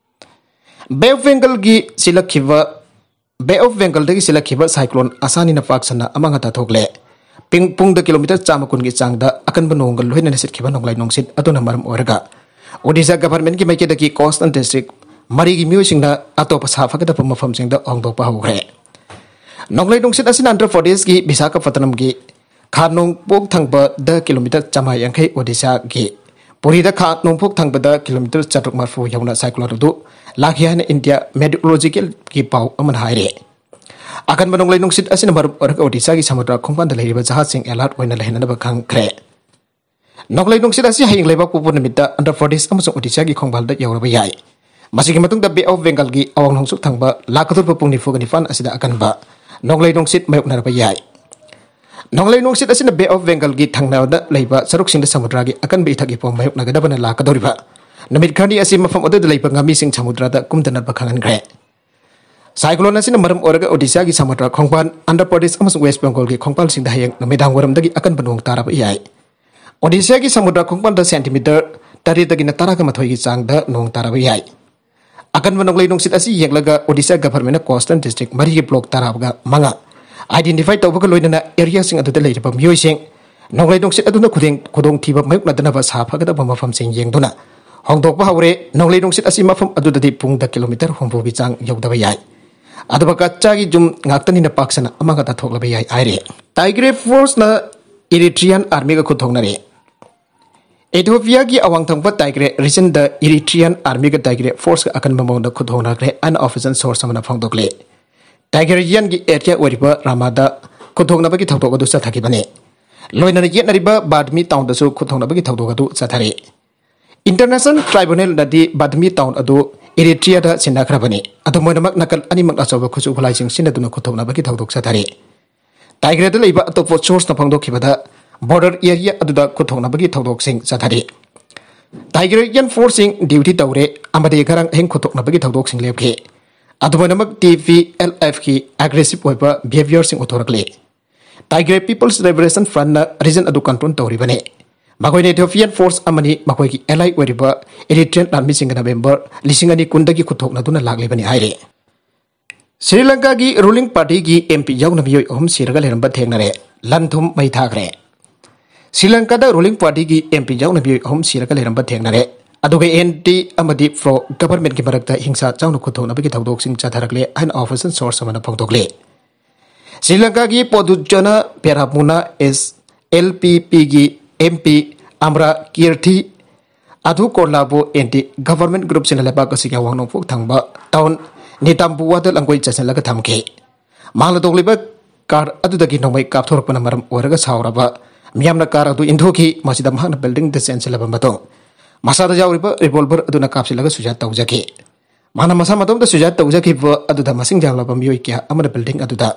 ꯕꯦ ꯑꯣꯐ ꯕꯦꯡꯒꯜꯒꯤ ꯁꯤꯜꯂꯛꯈꯤꯕ ꯕꯦ ꯑꯣꯐ ꯕꯦꯡꯒꯜꯗꯒꯤ ꯁꯤꯜꯂꯛꯈꯤꯕ ꯁꯥꯏꯀ꯭ꯂꯣꯟ ꯑꯁꯥꯅꯤꯅ ꯄꯥꯛ ꯁꯟꯅ ꯑꯃꯥꯡ ꯑꯇꯥ ꯊꯣꯛꯂꯦ꯫ ꯄꯤꯡ-, ꯄꯨꯡꯗ ꯀꯤꯂꯣꯃꯤꯇꯔ ꯆꯥꯝꯃ ꯀꯨꯟꯒꯤ ꯆꯥꯡꯗ ꯑꯀꯟꯕ ꯅꯣꯡꯒ ꯂꯣꯏꯅꯅ ꯁꯤꯠꯈꯤꯕ ꯅꯣꯡꯂꯩ ꯅꯨꯡꯁꯤꯠ ꯑꯗꯨꯅ ꯃꯔꯝ ꯑꯣꯏꯔꯒ ꯑꯣꯗꯤꯁꯥ ꯒꯚꯔꯟꯃꯦꯟꯠꯀꯤ ꯃꯥꯏꯀꯩꯗꯒꯤ ꯀꯣꯁꯇꯦꯜ ꯗꯤꯁꯇ꯭ꯔꯤꯛ ꯃꯔꯤꯒꯤ ꯃꯤꯑꯣꯏꯁꯤꯡꯅ ꯑꯇꯣꯞꯄ ꯁꯥ ꯐꯒꯗꯕ ꯃꯐꯝꯁꯤꯡꯗ ꯍꯣꯡꯗꯣꯛꯄ ꯍꯧꯈ꯭ꯔꯦ꯫ ꯅꯣꯡꯂꯩ ꯅꯨꯡꯁꯤꯠ ꯑꯁꯤꯅ ꯑꯟꯙ꯭ꯔ ꯄ꯭ꯔꯗꯦꯁꯀꯤ ꯕꯤꯁꯥꯈꯥꯄꯠꯅꯝꯒꯤ ꯈꯥ ꯅꯣꯡꯄꯣꯛ ꯊꯪꯕꯗ ꯀꯤꯂꯣꯃꯤꯇꯔ ꯆꯥꯝꯃꯉꯥ ꯌꯥꯡꯈꯩ, ꯑꯣꯗꯤꯁꯥꯒꯤ ꯄꯨꯔꯤꯗ ꯈꯥ ꯅꯣꯡꯄꯣꯛ ꯊꯪꯕꯗ ꯀꯤꯂꯣꯃꯤꯇꯔ ꯆꯥꯇ꯭ꯔꯨꯛ ꯃꯔꯤꯐꯨ ꯌꯧꯅ ꯁꯥꯏꯀ꯭ꯂꯣꯟ ꯑꯗꯨ ꯂꯥꯛꯈꯤ ꯍꯥꯏꯅ ꯏꯟꯗꯤꯌꯥ ꯃꯦꯇꯤꯑꯣꯔꯣꯂꯣꯖꯤꯀꯦꯜꯒꯤ ꯄꯥꯎ ꯑꯃꯅ ꯍꯥꯏꯔꯤ꯫ ꯑꯀꯟꯕ ꯅꯣꯡꯂꯩ ꯅꯨꯡꯁꯤꯠ ꯑꯁꯤꯅ ꯃꯔꯝ ꯑꯣꯏꯔꯒ ꯑꯣꯗꯤꯁꯥꯒꯤ ꯁꯃꯨꯗ꯭ꯔ ꯈꯣꯡꯕꯥꯟꯗ ꯂꯩꯔꯤꯕ ꯖꯍꯥꯖꯁꯤꯡ ꯑꯦꯂꯔꯠ ꯑꯣꯏꯅ ꯂꯩꯍꯟꯅꯕ ꯈꯪꯈ꯭ꯔꯦ꯫ ꯅꯣꯡꯂꯩ ꯅꯨꯡꯁꯤꯠ ꯑꯁꯤ ꯍꯌꯦꯡ ꯂꯩꯕꯥꯛꯄꯣꯛꯄ ꯅꯨꯃꯤꯠꯇ ꯑꯟꯙ꯭ꯔ ꯄ꯭ꯔꯗꯦꯁ ꯑꯃꯁꯨꯡ ꯑꯣꯗꯤꯁꯥꯒꯤ ꯈꯣꯡꯕꯥꯜꯗ ꯌꯧꯔꯕ ꯌꯥꯏ꯫ ꯃꯁꯤꯒꯤ ꯃꯇꯨꯡꯗ ꯕꯦ ꯑꯣꯐ ꯕꯦꯡꯒꯜꯒꯤ ꯑꯋꯥꯡ ꯅꯣꯡꯆꯨꯞ ꯊꯪꯕ ꯂꯥꯛꯀꯗꯧꯔꯤꯕ ꯄꯨꯡ ꯅꯤꯐꯨꯒ ꯅꯤꯄꯥꯟ ꯑꯁꯤꯗ ꯑꯀꯟꯕ ꯅꯣꯡꯂꯩ ꯅꯨꯡꯁꯤꯠ ꯃꯥꯌꯣꯛꯅꯔꯕ ꯌꯥꯏ꯫ ꯅꯣꯡꯂꯩ ꯅꯨꯡꯁꯤꯠ ꯑꯁꯤꯅ ꯕꯦ ꯑꯣꯐ ꯕꯦꯡꯒꯜꯒꯤ ꯊꯪꯅꯕꯗ ꯂꯩꯕ ꯁꯔꯨꯛꯁꯤꯡꯗ ꯁꯃꯨꯗ꯭ꯔꯒꯤ ꯑꯀꯟꯕ ꯏꯊꯛ ꯏꯄꯣꯝ ꯃꯥꯌꯣꯛꯅꯒꯗꯕꯅ ꯂꯥꯛꯀꯗꯧꯔꯤꯕ ꯅꯨꯃꯤꯠ ꯈꯔꯅꯤ ꯑꯁꯤ ꯃꯐꯝ ꯑꯗꯨꯗ ꯂꯩꯕ ꯉꯥꯃꯤꯁꯤꯡ ꯁꯃꯨꯗ꯭ꯔꯗ ꯀꯨꯝꯗꯅꯕ ꯈꯪꯍꯟꯈ꯭ꯔꯦ꯫ ꯁꯥꯏꯀ꯭ꯂꯣꯟ ꯑꯁꯤꯅ ꯃꯔꯝ ꯑꯣꯏꯔꯒ ꯑꯣꯗꯤꯁꯥꯒꯤ ꯁꯃꯨꯗ꯭ꯔ ꯈꯣꯡꯕꯥꯟ, ꯑꯟꯙ꯭ꯔ ꯄ꯭ꯔꯗꯦꯁ ꯑꯃꯁꯨꯡ ꯋꯦꯁ꯭ꯠ ꯕꯦꯡꯒꯜꯒꯤ ꯈꯣꯡꯕꯥꯜꯁꯤꯡꯗ ꯍꯌꯦꯡ ꯅꯨꯃꯤꯗꯥꯡ ꯋꯥꯏꯔꯝꯗꯒꯤ ꯑꯀꯟꯕ ꯅꯣꯡ ꯇꯥꯔꯕ ꯌꯥꯏ꯫ ꯑꯣꯗꯤꯁꯥꯒꯤ ꯁꯃꯨꯗ꯭ꯔ ꯈꯣꯡꯕꯥꯜꯗ ꯁꯦꯟꯇꯤꯃꯤꯇꯔ ꯇꯔꯦꯠꯇꯒꯤꯅ ꯇꯔꯥꯒ ꯃꯥꯊꯣꯏꯒꯤ ꯆꯥꯡꯗ ꯅꯣꯡ ꯇꯥꯔꯕ ꯌꯥꯏ꯫ ꯑꯀꯟꯕ ꯅꯣꯡꯂꯩ ꯅꯨꯡꯁꯤꯠ ꯑꯁꯤ ꯌꯦꯡꯂꯒ ꯑꯣꯗꯤꯁꯥ ꯒꯚꯔꯟꯃꯦꯟꯠꯅ ꯀꯣꯁꯇꯦꯜ ꯗꯤꯁꯇ꯭ꯔꯤꯛ ꯃꯔꯤꯒꯤ ꯕ꯭ꯂꯣꯛ ꯇꯔꯥꯒ ꯃꯉꯥ ꯑꯥꯏꯗꯦꯟꯇꯤꯐꯥꯏ ꯇꯧꯕꯒ ꯂꯣꯏꯅꯅ ꯑꯦꯔꯤꯌꯥꯁꯤꯡ ꯑꯗꯨꯗ ꯂꯩꯔꯤꯕ ꯃꯤꯑꯣꯏꯁꯤꯡ ꯅꯣꯡꯂꯩ ꯅꯨꯡꯁꯤꯠ ꯑꯗꯨꯅ ꯈꯨꯗꯦꯡ-, ꯈꯨꯗꯣꯡꯊꯤꯕ ꯃꯥꯌꯣꯛꯅꯗꯅꯕ ꯁꯥ ꯐꯒꯗꯕ ꯃꯐꯝꯁꯤꯡ ꯌꯦꯡꯗꯨꯅ ꯍꯣꯡꯗꯣꯛꯄ ꯍꯧꯔꯦ꯫ ꯅꯣꯡꯂꯩ ꯅꯨꯡꯁꯤꯠ ꯑꯁꯤ ꯃꯐꯝ ꯑꯗꯨꯗꯗꯤ ꯄꯨꯡꯗ ꯀꯤꯂꯣꯃꯤꯇꯔ ꯍꯨꯝꯐꯨꯒꯤ ꯆꯥꯡ ꯌꯧꯗꯕ ꯌꯥꯏ꯫ ꯑꯗꯨꯒ ꯀꯠꯆꯥꯒꯤ ꯌꯨꯝ ꯉꯥꯛꯇꯅꯤꯅ ꯄꯥꯛ ꯁꯟꯅ ꯑꯃꯥꯡ ꯑꯇꯥ ꯊꯣꯛꯂꯕ ꯌꯥꯏ ꯍꯥꯏꯔꯤ꯫ ꯇꯥꯏꯒ꯭ꯔꯦ ꯐꯣꯔꯁꯅ ꯏꯔꯤꯇ꯭ꯔꯤꯌꯥꯟ ꯑꯥꯔꯃꯤꯒ ꯈꯨꯠ ꯊꯣꯛꯅꯔꯦ꯫ ꯏꯊꯤꯑꯣꯄꯤꯌꯥꯒꯤ ꯑꯋꯥꯡ ꯊꯪꯕ ꯇꯥꯏꯒ꯭ꯔꯦ ꯔꯤꯖꯟꯗ ꯏꯔꯤꯇ꯭ꯔꯤꯌꯥꯟ ꯑꯥꯔꯃꯤꯒ ꯇꯥꯏꯒ꯭ꯔꯦ ꯐꯣꯔꯁꯀ ꯑꯀꯟꯕ ꯃꯑꯣꯡꯗ ꯈꯨꯠ ꯊꯣꯛꯅꯈ꯭ꯔꯦ ꯍꯥꯏꯅ ꯑꯣꯐꯤꯁꯤꯌꯦꯜ ꯁꯣꯔꯁ ꯑꯃꯅ ꯐꯣꯡꯗꯣꯛꯂꯦ꯫ ꯇꯥꯏꯒ꯭ꯔꯦ ꯔꯤꯖꯟꯒꯤ ꯑꯦꯔꯤꯌꯥ ꯑꯣꯏꯔꯤꯕ ꯔꯥꯃꯥꯗ ꯈꯨꯠ ꯊꯣꯛꯅꯕꯒꯤ ꯊꯧꯗꯣꯛ ꯑꯗꯨ ꯆꯠꯊꯈꯤꯕꯅꯤ꯫ ꯂꯣꯏꯅꯅ ꯌꯦꯠꯅꯔꯤꯕ ꯕꯥꯗꯃꯤ ꯇꯥꯎꯟꯗꯁꯨ ꯈꯨꯠ ꯊꯣꯛꯅꯕꯒꯤ ꯊꯧꯗꯣꯛ ꯑꯗꯨ ꯆꯠꯊꯔꯤ꯫ ꯏꯟꯇꯔꯅꯦꯁꯅꯦꯜ ꯇ꯭ꯔꯥꯏꯕꯨꯅꯦꯜꯅꯗꯤ ꯕꯥꯗꯃꯤ ꯇꯥꯎꯟ ꯑꯗꯨ ꯏꯔꯤꯇ꯭ꯔꯤꯌꯥꯗ ꯁꯤꯟꯅꯈ꯭ꯔꯕꯅꯤ꯫ ꯑꯗꯨꯝ ꯑꯣꯏꯅꯃꯛ, ꯅꯥꯀꯜ ꯑꯅꯤꯃꯛꯅ ꯑꯆꯧꯕ ꯈꯨꯠꯁꯨ ꯈꯨꯠꯂꯥꯏꯁꯤꯡ ꯁꯤꯖꯤꯟꯅꯗꯨꯅ ꯈꯨꯠꯊꯣꯛꯅꯕꯒꯤ ꯊꯧꯗꯣꯛ ꯆꯠꯊꯔꯤ꯫ ꯇꯥꯏꯒꯔꯗ ꯂꯩꯕ ꯑꯇꯣꯞꯄ ꯁꯣꯔꯁꯅ ꯐꯣꯡꯗꯣꯛꯈꯤꯕꯗ, ꯕꯣꯔꯗꯔ ꯑꯦꯔꯤꯌꯥ ꯑꯗꯨꯗ ꯈꯨꯠꯊꯣꯛꯅꯕꯒꯤ ꯊꯧꯗꯣꯛꯁꯤꯡ ꯆꯠꯊꯔꯤ꯫ ꯇꯥꯏꯒꯔ ꯏꯟꯗꯤꯌꯟ ꯐꯣꯔꯁꯁꯤꯡ ꯗ꯭ꯌꯨꯇꯤ ꯇꯧꯔꯦ ꯑꯃꯗꯤ ꯉꯔꯥꯡ ꯑꯍꯤꯡ ꯈꯨꯠꯊꯣꯛꯅꯕꯒꯤ ꯊꯧꯗꯣꯛꯁꯤꯡ ꯂꯦꯞꯈꯤ꯫ ꯑꯗꯨꯃꯥꯏꯅꯃꯛ, ꯇꯤ ꯄꯤ ꯑꯦꯜ ꯑꯦꯐꯀꯤ ꯑꯦꯒ꯭ꯔꯦꯁꯤꯚ ꯑꯣꯏꯕ ꯕꯤꯍꯦꯕꯤꯌꯔꯁꯤꯡ ꯎꯠꯊꯣꯔꯛꯂꯤ꯫ ꯇꯥꯏꯒꯔ ꯄꯤꯄꯜꯁ ꯂꯤꯕꯔꯦꯁꯟ ꯐ꯭ꯔꯟꯠꯅ ꯔꯤꯖꯟ ꯑꯗꯨ ꯀꯟꯇ꯭ꯔꯣꯜ ꯇꯧꯔꯤꯕꯅꯤ꯫ ꯃꯈꯣꯏꯅ ꯏꯊꯤꯑꯣꯄꯤꯌꯥꯟ ꯐꯣꯔꯁ ꯑꯃꯅꯤ ꯃꯈꯣꯏꯒꯤ ꯑꯦꯂꯥꯏ ꯑꯣꯏꯔꯤꯕ ꯏꯔꯤꯇ꯭ꯔꯤꯌꯟ ꯑꯥꯔꯃꯤꯁꯤꯡꯒ ꯅꯕꯦꯝꯕꯔ ꯂꯤꯁꯤꯡ ꯑꯅꯤ ꯀꯨꯟꯗꯒꯤ ꯈꯨꯠꯊꯣꯛꯅꯗꯨꯅ ꯂꯥꯛꯂꯤꯕꯅꯤ ꯍꯥꯏꯔꯤ꯫ ꯁ꯭ꯔꯤ ꯂꯪꯀꯥꯒꯤ ꯔꯨꯂꯤꯡ ꯄꯥꯔꯇꯤꯒꯤ ꯑꯦꯝ ꯄꯤ ꯌꯥꯎꯅ ꯃꯤꯑꯣꯏ ꯑꯍꯨꯝ ꯁꯤꯔꯒ ꯂꯩꯔꯝꯕ ꯊꯦꯡꯅꯔꯦ꯫ ꯂꯟ ꯊꯨꯝ ꯃꯩ ꯊꯥꯈ꯭ꯔꯦ꯫ ꯁ꯭ꯔꯤ ꯂꯪꯀꯥꯗ ꯔꯨꯂꯤꯡ ꯄꯥꯔꯇꯤꯒꯤ ꯑꯦꯝ ꯄꯤ ꯌꯥꯎꯅ ꯃꯤꯑꯣꯏ ꯑꯍꯨꯝ ꯁꯤꯔꯒ ꯂꯩꯔꯝꯕ ꯊꯦꯡꯅꯔꯦ꯫ ꯑꯗꯨꯒ ꯑꯦꯟꯇꯤ ꯑꯃꯗꯤ ꯄ꯭ꯔꯣ ꯒꯚꯔꯟꯃꯦꯟꯠꯀꯤ ꯃꯔꯛꯇ ꯍꯤꯡꯁꯥ ꯆꯥꯎꯅ ꯈꯨꯠꯊꯣꯛꯅꯕꯒꯤ ꯊꯧꯗꯣꯛꯁꯤꯡ ꯆꯠꯊꯔꯛꯂꯦ ꯍꯥꯏꯅ ꯑꯣꯐꯤꯁꯤꯌꯦꯜ ꯁꯣꯔꯁ ꯑꯃꯅ ꯐꯣꯡꯗꯣꯛꯂꯤ꯫ ꯁ꯭ꯔꯤ ꯂꯪꯀꯥꯒꯤ ꯄꯣꯗꯨꯆꯅ ꯄꯦꯔꯥꯃꯨꯅꯥ ꯑꯦꯁ ꯑꯦꯜ ꯄꯤ ꯄꯤꯒꯤ ꯑꯦꯝ ꯄꯤ ꯑꯃꯔꯥ ꯀꯤꯔꯊꯤ ꯑꯗꯨ ꯀꯣꯔꯂꯥꯕꯨ ꯑꯦꯟꯇꯤ ꯒꯚꯔꯟꯃꯦꯟꯠ ꯒ꯭ꯔꯨꯞꯁꯤꯡꯅ ꯂꯩꯕꯥꯛ ꯑꯁꯤꯒꯤ ꯑꯋꯥꯡ ꯅꯣꯡꯄꯣꯛ ꯊꯪꯕ ꯇꯥꯎꯟ ꯅꯤꯇꯥꯝꯕꯨꯋꯥꯗ ꯂꯪꯒꯣꯏ ꯆꯠꯁꯤꯜꯂꯒ ꯊꯝꯈꯤ꯫ ꯃꯥꯡꯂ ꯇꯣꯛꯂꯤꯕ ꯀꯥꯔ ꯑꯗꯨꯗꯒꯤ ꯅꯣꯡꯃꯩ ꯀꯥꯞꯊꯣꯔꯛꯄꯅ ꯃꯔꯝ ꯑꯣꯏꯔꯒ ꯁꯥꯎꯔꯕ ꯃꯤꯌꯥꯝꯅ ꯀꯥꯔ ꯑꯗꯨ ꯏꯟꯊꯣꯛꯈꯤ꯫ ꯃꯁꯤꯗ ꯃꯍꯥꯛꯅ ꯕꯤꯜꯗꯤꯡꯗ ꯆꯦꯟꯁꯤꯜꯂꯕ ꯃꯇꯨꯡ, ꯃꯁꯥꯗ ꯌꯥꯎꯔꯤꯕ ꯔꯤꯚꯣꯜꯚꯔ ꯑꯗꯨꯅ ꯀꯥꯞꯁꯤꯜꯂꯒ ꯁꯨꯏꯁꯥꯏꯗ ꯇꯧꯖꯈꯤ꯫ ꯃꯍꯥꯛꯅ ꯃꯁꯥ ꯃꯇꯣꯝꯇ ꯁꯨꯏꯁꯥꯏꯗ ꯇꯧꯖꯈꯤꯕ ꯑꯗꯨꯗ ꯃꯁꯤꯡ ꯌꯥꯝꯂꯕ ꯃꯤꯑꯣꯏ ꯀꯌꯥ ꯑꯃꯅ ꯕꯤꯜꯗꯤꯡ ꯑꯗꯨꯗ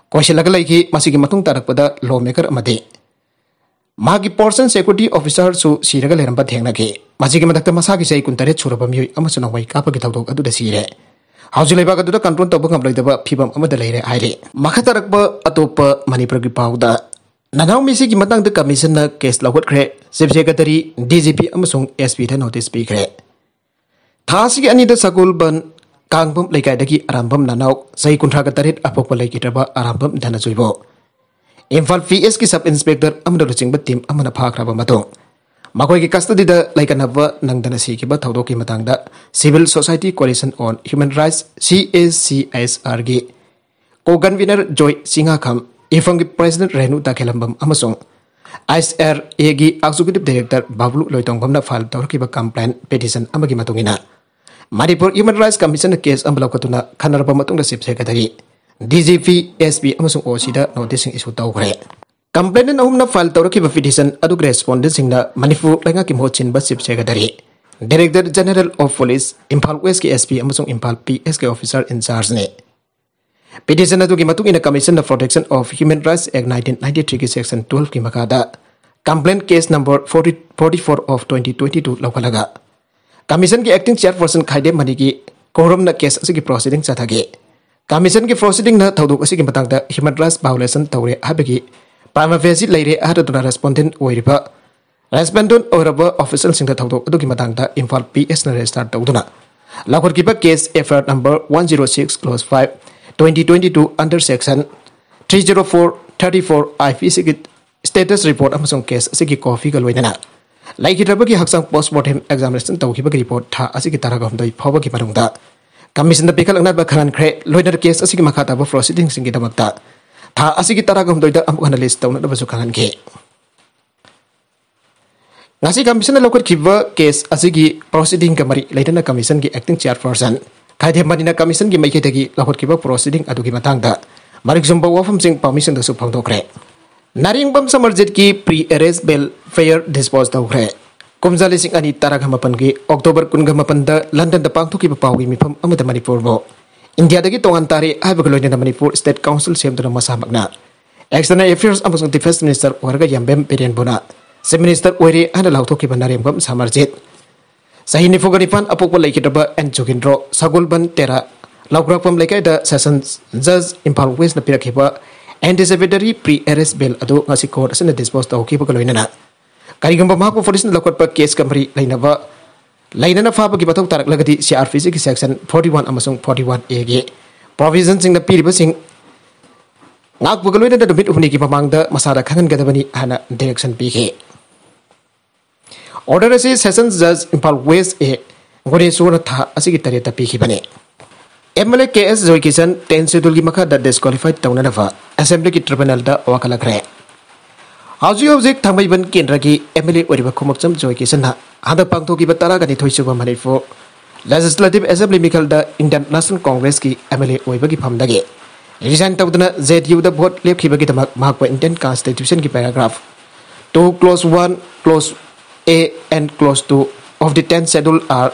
ꯀꯣꯏꯁꯤꯜꯂꯒ ꯂꯩꯈꯤ꯫ ꯃꯁꯤꯒꯤ ꯃꯇꯨꯡ ꯇꯥꯔꯛꯄꯗ ꯂꯣ ꯃꯦꯀꯔ ꯑꯃꯗꯤ ꯃꯥꯒꯤ ꯄꯔꯁꯅꯦꯜ ꯁꯦꯀ꯭ꯌꯨꯔꯤꯇꯤ ꯑꯣꯐꯤꯁꯥꯔꯁꯨ ꯁꯤꯔꯒ ꯂꯩꯔꯝꯕ ꯊꯦꯡꯅꯈꯤ꯫ ꯃꯁꯤꯒꯤ ꯃꯊꯛꯇ ꯃꯁꯥꯒꯤ ꯆꯍꯤ ꯀꯨꯟꯇꯔꯦꯠ ꯁꯨꯔꯕ ꯃꯤꯑꯣꯏ ꯑꯃꯁꯨ ꯅꯣꯡꯃꯩ ꯀꯥꯞꯄꯒꯤ ꯊꯧꯗꯣꯛ ꯑꯗꯨꯗ ꯁꯤꯔꯦ꯫ ꯍꯧꯖꯤꯛ ꯂꯩꯕꯥꯛ ꯑꯗꯨꯗ ꯀꯟꯇ꯭ꯔꯣꯜ ꯇꯧꯕ ꯉꯝꯂꯣꯏꯗꯕ ꯐꯤꯕꯝ ꯑꯃꯗ ꯂꯩꯔꯦ ꯍꯥꯏꯔꯤ꯫ ꯃꯈꯥ ꯇꯥꯔꯛꯄ ꯑꯇꯣꯞꯄ ꯃꯅꯤꯄꯨꯔꯒꯤ ꯄꯥꯎꯗ, ꯅꯅꯥꯎ ꯃꯤꯁꯤꯒꯤ ꯃꯇꯥꯡꯗ ꯀꯃꯤꯁꯟꯅ case ꯂꯧꯈꯠꯈ꯭ꯔꯦ꯫ Chief secretary, D G P ꯑꯃꯁꯨꯡ ꯑꯦꯁ ꯄꯤꯗ ꯅꯣꯇꯤꯁ ꯄꯤꯈ꯭ꯔꯦ꯫ ꯊꯥ ꯑꯁꯤꯒꯤ ꯑꯅꯤꯗ ꯁꯒꯣꯜꯕꯟ ꯀꯥꯡꯕꯝ ꯂꯩꯀꯥꯏꯗꯒꯤ ꯑꯔꯥꯝꯕꯝ ꯅꯅꯥꯎ ꯆꯍꯤ ꯀꯨꯟꯊ꯭ꯔꯥꯒ ꯇꯔꯦꯠ ꯑꯄꯣꯛꯄ ꯂꯩꯈꯤꯗ꯭ꯔꯕ ꯑꯔꯥꯝꯕꯝ ꯙꯅꯖꯣꯏꯕꯨ ꯏꯝꯐꯥꯜ ꯄꯤ ꯑꯦꯁꯀꯤ ꯁꯕ ꯏꯟꯁꯄꯦꯛꯇꯔ ꯑꯃꯅ ꯂꯨꯆꯤꯡꯕ ꯇꯤꯝ ꯑꯃꯅ ꯐꯥꯈ꯭ꯔꯕ ꯃꯇꯨꯡ, ꯃꯈꯣꯏꯒꯤ ꯀꯁꯇꯗꯤꯗ ꯂꯩꯀꯠꯅꯕ ꯅꯪꯗꯅ ꯁꯤꯈꯤꯕ ꯊꯧꯗꯣꯛꯀꯤ ꯃꯇꯥꯡꯗ civil society coalition on human rights, ꯁꯤ ꯑꯦ ꯁꯤ ꯑꯥꯏ ꯑꯦꯁ ꯑꯥꯔꯒꯤ ꯀꯣ ꯀꯟꯚꯤꯅꯔ ꯖꯣꯏ ꯆꯤꯡꯉꯥꯈꯝ, ꯏꯐꯝꯒꯤ ꯄ꯭ꯔꯦꯁꯤꯗꯦꯟꯠ ꯔꯦꯅꯨ ꯇꯥꯈꯦꯜꯂꯝꯕꯝ ꯑꯃꯁꯨꯡ ꯑꯥꯏ ꯑꯦꯁ ꯑꯥꯔ ꯑꯦꯒꯤ ꯑꯦꯛꯖꯤꯀ꯭ꯌꯨꯇꯤꯚ ꯗꯥꯏꯔꯦꯛꯇꯔ ꯕꯥꯕꯨꯂꯨ ꯂꯣꯏꯇꯣꯡꯕꯝꯅ ꯐꯥꯏꯜ ꯇꯧꯔꯛꯈꯤꯕ ꯀꯝꯄ꯭ꯂꯦꯟ ꯄꯤꯇꯤꯁꯟ ꯑꯃꯒꯤ ꯃꯇꯨꯡ ꯏꯟꯅ, ꯃꯅꯤꯄꯨꯔ ꯍ꯭ꯌꯨꯃꯦꯟ ꯔꯥꯏꯠꯁ ꯀꯃꯤꯁꯟꯅ ꯀꯦꯁ ꯑꯃ ꯂꯧꯈꯠꯇꯨꯅ ꯈꯟꯅꯔꯕ ꯃꯇꯨꯡꯗ chief secretary, D G P, S P ꯑꯃꯁꯨꯡ ꯑꯣ ꯁꯤꯗ ꯅꯣꯇꯤꯁꯁꯤꯡ ꯏꯁꯨ ꯇꯧꯈ꯭ꯔꯦ꯫ ꯀꯝꯄ꯭ꯂꯦꯅꯦꯟ ꯑꯍꯨꯝꯅ ꯐꯥꯏꯜ ꯇꯧꯔꯛꯈꯤꯕ ꯄꯤꯇꯤꯁꯟ ꯑꯗꯨꯒꯤ ꯔꯦꯁꯄꯣꯟꯗꯦꯟꯁꯤꯡꯅ ꯃꯅꯤꯄꯨꯔ ꯂꯩꯉꯥꯛꯀꯤ ꯃꯍꯨꯠ ꯁꯤꯟꯕ chief secretary, Director General of Police, Imphal ꯋꯦꯁꯀꯤ S P ꯑꯃꯁꯨꯡ ꯏꯝꯐꯥꯜ P S ꯀꯤ officer in chargeꯅꯤ꯫ Petition ꯑꯗꯨꯒꯤ ꯃꯇꯨꯡ ꯏꯟꯅ Commissionꯅ Protection of Human Rights Act nineteen ninety-three ꯒꯤ section twelve ꯀꯤ ꯃꯈꯥꯗ complaint case number forty, forty-four of twenty twenty-two ꯂꯧꯈꯠꯂꯒ Commissionꯒꯤ acting chairperson ꯈꯥꯏꯗꯦꯝ ꯃꯅꯤꯒꯤ ꯈꯣꯡꯔꯝꯅ case ꯑꯁꯤꯒꯤ proceeding ꯆꯠꯊꯈꯤ꯫ Commissionꯒꯤ proceedingꯅ ꯊꯧꯗꯣꯛ ꯑꯁꯤꯒꯤ ꯃꯇꯥꯡꯗ human rights violation ꯇꯧꯔꯦ ꯍꯥꯏꯕꯒꯤ prima facie ꯂꯩꯔꯦ ꯍꯥꯏꯔꯗꯨꯅ respondent ꯑꯣꯏꯔꯤꯕ, respondent ꯑꯣꯏꯔꯕ officialꯁꯤꯡꯗ ꯊꯧꯗꯣꯛ ꯑꯗꯨꯒꯤ ꯃꯇꯥꯡꯗ ꯏꯝꯐꯥꯜ P S ꯅ register ꯇꯧꯗꯨꯅ ꯂꯧꯈꯠꯈꯤꯕ case F I R number one zero six clause five, twenty twenty-two under section three zero four thirty-four I P C ꯒꯤ status report ꯑꯃꯁꯨꯡ case ꯑꯁꯤꯒꯤ copyꯒ ꯂꯣꯏꯅꯅ ꯂꯩꯈꯤꯗ꯭ꯔꯕꯒꯤ ꯍꯛꯆꯥꯡ post mortem examination ꯇꯧꯈꯤꯕꯒꯤ report ꯊꯥ ꯑꯁꯤꯒꯤ ꯇꯔꯥꯍꯨꯝꯗꯣꯏ ꯐꯥꯎꯕꯒꯤ ꯃꯅꯨꯡꯗ Commissionꯗ ꯄꯤꯈꯠꯂꯛꯅꯕ ꯈꯪꯍꯟꯈ꯭ꯔꯦ꯫ ꯂꯣꯏꯅꯅ case ꯑꯁꯤꯒꯤ ꯃꯈꯥ ꯇꯥꯕ proceedingꯁꯤꯡꯒꯤꯗꯃꯛꯇ ꯊꯥ ꯑꯁꯤꯒꯤ ꯇꯔꯥꯍꯨꯝꯗꯣꯏꯗ ꯑꯃꯨꯛ ꯍꯟꯅ list ꯇꯧꯅꯅꯕꯁꯨ ꯈꯪꯍꯟꯈꯤ꯫ ꯉꯁꯤ Commissionꯅ ꯂꯧꯈꯠꯈꯤꯕ case ꯑꯁꯤꯒꯤ proceedingꯒ ꯃꯔꯤ ꯂꯩꯅꯅ Commissionꯒꯤ acting chairperson ꯈꯥꯏꯗꯦꯝ ꯃꯅꯤꯅ Commissionꯒꯤ ꯃꯥꯏꯀꯩꯗꯒꯤ ꯂꯧꯈꯠꯈꯤꯕ proceeding ꯑꯗꯨꯒꯤ ꯃꯇꯥꯡꯗ ꯃꯔꯤꯛ ꯆꯨꯝꯕ ꯋꯥꯐꯝꯁꯤꯡ ꯄꯥꯎꯃꯤꯁꯤꯡꯗꯁꯨ ꯐꯣꯡꯗꯣꯛꯈ꯭ꯔꯦ꯫ ꯅꯥꯔꯤꯡꯕꯝ ꯁꯃꯔꯖꯤꯠꯀꯤ pre arrest bail ꯐꯦꯌꯔ dispose ꯇꯧꯈ꯭ꯔꯦ꯫ ꯀꯨꯝꯖꯥ ꯂꯤꯁꯤꯡ ꯑꯅꯤ ꯇꯔꯥꯃꯥꯄꯟꯒꯤ October ꯀꯨꯟꯃꯥꯄꯟꯗ Londonꯗ ꯄꯥꯡꯊꯣꯛꯈꯤꯕ ꯄꯥꯎꯒꯤ ꯃꯤꯐꯝ ꯑꯃꯗ ꯃꯅꯤꯄꯨꯔꯕꯨ ꯏꯟꯗꯤꯌꯥꯗꯒꯤ ꯇꯣꯉꯥꯟ ꯇꯥꯔꯦ ꯍꯥꯏꯕꯒ ꯂꯣꯏꯅꯅ ꯃꯅꯤꯄꯨꯔ state council ꯁꯦꯝꯗꯨꯅ ꯃꯁꯥꯃꯛꯅ External Affairs ꯑꯃꯁꯨꯡ Defence Minister ꯑꯣꯏꯔꯒ ꯌꯥꯝꯕꯦꯝ ꯕꯤꯔꯦꯟꯕꯨꯅ Chief Minister ꯑꯣꯏꯔꯦ ꯍꯥꯏꯅ ꯂꯥꯎꯊꯣꯛꯈꯤꯕ ꯅꯥꯔꯤꯡꯕꯝ ꯁꯃꯔꯖꯤꯠ ꯆꯍꯤ ꯅꯤꯐꯨꯒ ꯅꯤꯄꯥꯟ ꯑꯄꯣꯛꯄ ꯂꯩꯈꯤꯗ꯭ꯔꯕ ꯑꯦꯟ ꯖꯣꯒꯤꯟꯗ꯭ꯔꯣ, ꯁꯒꯣꯜꯕꯟ ꯇꯦꯔꯥ, ꯂꯧꯒ꯭ꯔꯥꯛꯄꯝ ꯂꯩꯀꯥꯏꯗ Sessions Judge ꯏꯝꯐꯥꯜ Westꯅ ꯄꯤꯔꯛꯈꯤꯕ anticipatory pre arrest bail ꯑꯗꯨ ꯉꯁꯤ court ꯑꯁꯤꯅ dispose ꯇꯧꯈꯤꯕꯒ ꯂꯣꯏꯅꯅ ꯀꯔꯤꯒꯨꯝꯕ ꯃꯍꯥꯛꯄꯨ policeꯅ ꯂꯧꯈꯠꯄ caseꯀ ꯃꯔꯤ ꯂꯩꯅꯕ, ꯂꯩꯅꯅ ꯐꯥꯕꯒꯤ ꯃꯊꯧ ꯇꯥꯔꯛꯂꯒꯗꯤ C R P Cꯒꯤ section forty one ꯑꯃꯁꯨꯡ forty one Aꯒꯤ provisionꯁꯤꯡꯅ ꯄꯤꯔꯤꯕꯁꯤꯡ ꯉꯥꯛꯄꯒ ꯂꯣꯏꯅꯅ ꯅꯨꯃꯤꯠ ꯍꯨꯝꯅꯤꯒꯤ ꯃꯃꯥꯡꯗ ꯃꯁꯥꯗ ꯈꯪꯍꯟꯒꯗꯕꯅꯤ ꯍꯥꯏꯅ direction ꯄꯤꯈꯤ꯫ Order ꯑꯁꯤ Sessions Judge Imphal West A ꯒꯨꯅꯦꯁꯣꯔꯅ ꯊꯥ ꯑꯁꯤꯒꯤ ꯇꯔꯦꯠꯇ ꯄꯤꯈꯤꯕꯅꯤ꯫ M L A K S Joykishan ten scheduleꯒꯤ ꯃꯈꯥꯗ disqualify ꯇꯧꯅꯅꯕ Assemblyꯒꯤ tribunalꯗ ꯋꯥꯀꯠꯂꯛꯈ꯭ꯔꯦ꯫ ꯍꯧꯖꯤꯛ ꯍꯧꯖꯤꯛ ꯊꯥꯡꯃꯩꯕꯟ ꯀꯦꯟꯗ꯭ꯔꯒꯤ M L A ꯑꯣꯏꯔꯤꯕ ꯈꯨꯃꯛꯆꯝ ꯖꯣꯏꯀꯤꯁꯟꯅ ꯍꯟꯗꯛ ꯄꯥꯡꯊꯣꯛꯈꯤꯕ ꯇꯔꯥꯒ ꯅꯤꯊꯣꯏ ꯁꯨꯕ Manipur Legislative Assembly ꯃꯤꯈꯜꯗ Indian National Congressꯀꯤ M L A ꯑꯣꯏꯕꯒꯤ ꯐꯝꯗꯒꯤ resign ꯇꯧꯗꯨꯅ J D Uꯗ vote ꯂꯦꯞꯈꯤꯕꯒꯤꯗꯃꯛ ꯃꯍꯥꯛꯄꯨ Indian Constitutionꯒꯤ paragraph two clause one, clause A and clause two of the tenth Schedule R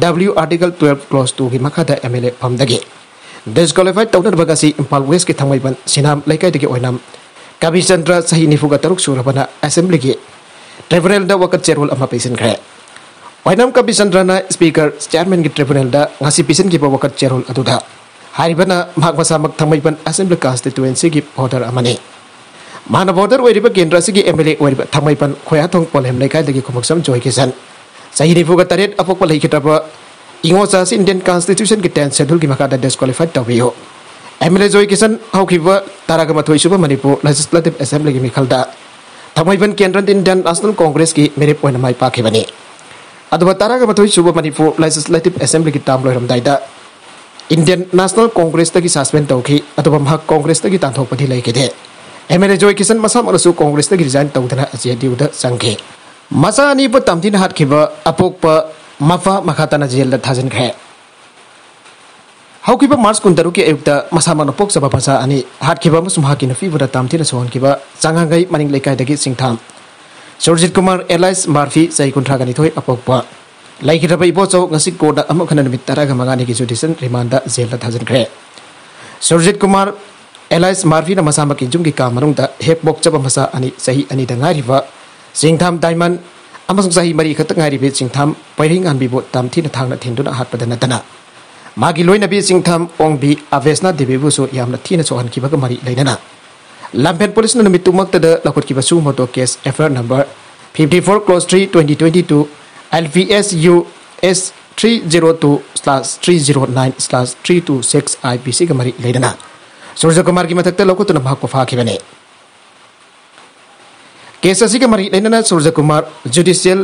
W Article twelve Clause two ꯒꯤ ꯃꯈꯥꯗ M L A ꯐꯝꯗꯒꯤ disqualified ꯇꯧꯅꯅꯕ ꯉꯁꯤ Imphal West ꯀꯤ ꯊꯥꯡꯃꯩꯕꯟ ꯁꯤꯅꯥꯝ ꯂꯩꯀꯥꯏꯗꯒꯤ ꯑꯣꯏꯅꯝ ꯀꯕꯤꯆꯟꯗ꯭ꯔ, ꯆꯍꯤ ꯅꯤꯐꯨꯒ ꯇꯔꯨꯛ ꯁꯨꯔꯕꯅ Assembly ꯒꯤ tribunal ꯗ ꯋꯥꯀꯠ ꯆꯦꯔꯣꯜ ꯑꯃ ꯄꯤꯁꯤꯟꯈ꯭ꯔꯦ꯫ ꯑꯣꯏꯅꯝ ꯀꯕꯤꯆꯟꯗ꯭ꯔꯅ Speaker, Chairman ꯒꯤ tribunal ꯗ ꯉꯁꯤ ꯄꯤꯁꯤꯟꯈꯤꯕ ꯋꯥꯀꯠ ꯆꯦꯔꯣꯜ ꯑꯗꯨꯗ ꯍꯥꯏꯔꯤꯕꯅ ꯃꯍꯥꯛ ꯃꯁꯥꯃꯛ ꯊꯥꯡꯃꯩꯕꯟ Assembly Constituency ꯒꯤ voter ꯑꯃꯅꯤ꯫ ꯃꯥꯅ voter ꯑꯣꯏꯔꯤꯕ ꯀꯦꯟꯗ꯭ꯔ ꯑꯁꯤꯒꯤ M L A ꯑꯣꯏꯔꯤꯕ ꯊꯥꯡꯃꯩꯕꯟ ꯈꯣꯌꯥꯊꯣꯡ ꯄꯣꯂꯦꯝ ꯂꯩꯀꯥꯏꯗꯒꯤ ꯈꯨꯃꯛꯁꯝ ꯖꯣꯏꯀꯤꯁꯟ, ꯆꯍꯤ ꯅꯤꯐꯨꯒ ꯇꯔꯦꯠ, ꯑꯄꯣꯛꯄ ꯂꯩꯈꯤꯗ꯭ꯔꯕ ꯏꯉꯣꯆꯥ ꯑꯁꯤ Indian Constitution ꯒꯤ tenth Schedule ꯒꯤ ꯃꯈꯥꯗ disqualified ꯇꯧꯕꯤꯌꯨ꯫ M L A ꯖꯣꯏꯀꯤꯁꯟ ꯍꯧꯈꯤꯕ ꯇꯔꯥꯒ ꯃꯥꯊꯣꯏ ꯁꯨꯕ ꯃꯅꯤꯄꯨꯔ Legislative Assembly ꯒꯤ ꯃꯤꯈꯜꯗ ꯊꯥꯡꯃꯩꯕꯟ ꯀꯦꯟꯗ꯭ꯔꯗ Indian National Congress ꯀꯤ ꯃꯤꯔꯦꯞ ꯑꯣꯏꯅ ꯃꯥꯏ ꯄꯥꯛꯈꯤꯕꯅꯤ꯫ ꯑꯗꯨꯒ ꯇꯔꯥꯒ ꯃꯥꯊꯣꯏ ꯁꯨꯕ ꯃꯅꯤꯄꯨꯔ Legislative Assembly ꯒꯤ term ꯂꯣꯏꯔꯝꯗꯥꯏꯗ Indian National Congress ꯇꯒꯤ suspend ꯇꯧꯈꯤ꯫ ꯑꯗꯨꯒ ꯃꯍꯥꯛ Congress ꯇꯒꯤ ꯇꯥꯟꯊꯣꯛꯄꯗꯤ ꯂꯩꯈꯤꯗꯦ꯫ M L A joy Kisan ꯃꯁꯥꯃꯛꯅꯁꯨ Congress ꯇꯒꯤ resign ꯇꯧꯗꯨꯅ J D U ꯗ ꯆꯪꯈꯤ꯫ ꯃꯆꯥ ꯑꯅꯤꯕꯨ ꯇꯝꯊꯤꯅ ꯍꯥꯠꯈꯤꯕ ꯑꯄꯣꯛꯄ ꯃꯄꯥ ꯃꯈꯥ ꯇꯥꯅ ꯖꯦꯜꯗ ꯊꯥꯖꯤꯟꯈ꯭ꯔꯦ꯫ ꯍꯧꯈꯤꯕ ꯃꯥꯔꯆ ꯀꯨꯟꯇꯔꯨꯛꯀꯤ ꯑꯌꯨꯛꯇ ꯃꯁꯥꯃꯛꯅ ꯄꯣꯛꯆꯕ ꯃꯆꯥ ꯑꯅꯤ ꯍꯥꯠꯈꯤꯕ ꯑꯃꯁꯨꯡ ꯃꯍꯥꯛꯀꯤ ꯅꯨꯄꯤꯕꯨꯅ ꯇꯝꯊꯤꯅ ꯁꯣꯛꯍꯟꯈꯤꯕ ꯆꯉꯥꯡꯒꯩ ꯃꯅꯤꯡ ꯂꯩꯀꯥꯏꯗꯒꯤ ꯁꯤꯡꯊꯥꯝ ꯁꯨꯔꯖꯤꯠ ꯀꯨꯃꯥꯔ alias ꯃꯥꯔꯐꯤ, ꯆꯍꯤ ꯀꯨꯟꯊ꯭ꯔꯥꯒ ꯅꯤꯊꯣꯏ, ꯑꯄꯣꯛꯄ, ꯂꯩꯈꯤꯗ꯭ꯔꯕ ꯏꯕꯣꯆꯧ ꯉꯁꯤ court ꯅ ꯑꯃꯨꯛ ꯍꯟꯅ ꯅꯨꯃꯤꯠ ꯇꯔꯥꯒ ꯃꯉꯥꯅꯤꯒꯤ judicial remand ꯗ ꯖꯦꯜꯗ ꯊꯥꯖꯤꯟꯈ꯭ꯔꯦ꯫ ꯁꯨꯔꯖꯤꯠ ꯀꯨꯃꯥꯔ alias ꯃꯥꯔꯐꯤꯅ ꯃꯁꯥꯃꯛꯀꯤ ꯌꯨꯝꯒꯤ ꯀꯥ ꯃꯅꯨꯡꯗ ꯍꯦꯛ ꯄꯣꯛꯆꯕ ꯃꯆꯥ ꯑꯅꯤ, ꯆꯍꯤ ꯑꯅꯤꯗ ꯉꯥꯏꯔꯤꯕ ꯁꯤꯡꯊꯥꯝ ꯗꯥꯏꯃꯟ ꯑꯃꯁꯨꯡ ꯆꯍꯤ ꯃꯔꯤ ꯈꯛꯇ ꯉꯥꯏꯔꯤꯕꯤ ꯁꯤꯡꯊꯥꯝ ꯄꯩꯔꯩꯉꯥꯟꯕꯤꯕꯨ ꯇꯝꯊꯤꯅ ꯊꯥꯡꯅ ꯊꯤꯟꯗꯨꯅ ꯍꯥꯠꯄꯗ ꯅꯠꯇꯅ ꯃꯥꯒꯤ ꯂꯣꯏꯅꯕꯤ ꯁꯤꯡꯊꯥꯝ ꯑꯣꯡꯕꯤ ꯑꯕꯦꯁꯅꯥ ꯗꯦꯕꯤꯕꯨꯁꯨ ꯌꯥꯝꯅ ꯊꯤꯅ ꯁꯣꯛꯍꯟꯈꯤꯕꯒ ꯃꯔꯤ ꯂꯩꯅꯅ ꯂꯝꯐꯦꯜ ꯄꯨꯂꯤꯁꯅ ꯅꯨꯃꯤꯠꯇꯨꯃꯛꯇꯗ ꯂꯧꯈꯠꯈꯤꯕ ꯁꯨ ꯃꯣꯇꯣ case F I R number fifty four cross three twenty twenty two L P S U S three zero two slash three zero nine slash three two six I P C ꯒ ꯃꯔꯤ ꯂꯩꯅꯅ ꯁꯨꯔꯖꯀꯨꯃꯥꯔꯒꯤ ꯃꯊꯛꯇ ꯂꯧꯈꯠꯇꯨꯅ ꯃꯍꯥꯛꯄꯨ ꯐꯥꯈꯤꯕꯅꯤ꯫ Case ꯑꯁꯤꯒ ꯃꯔꯤ ꯂꯩꯅꯅ ꯁꯨꯔꯖꯀꯨꯃꯥꯔ judicial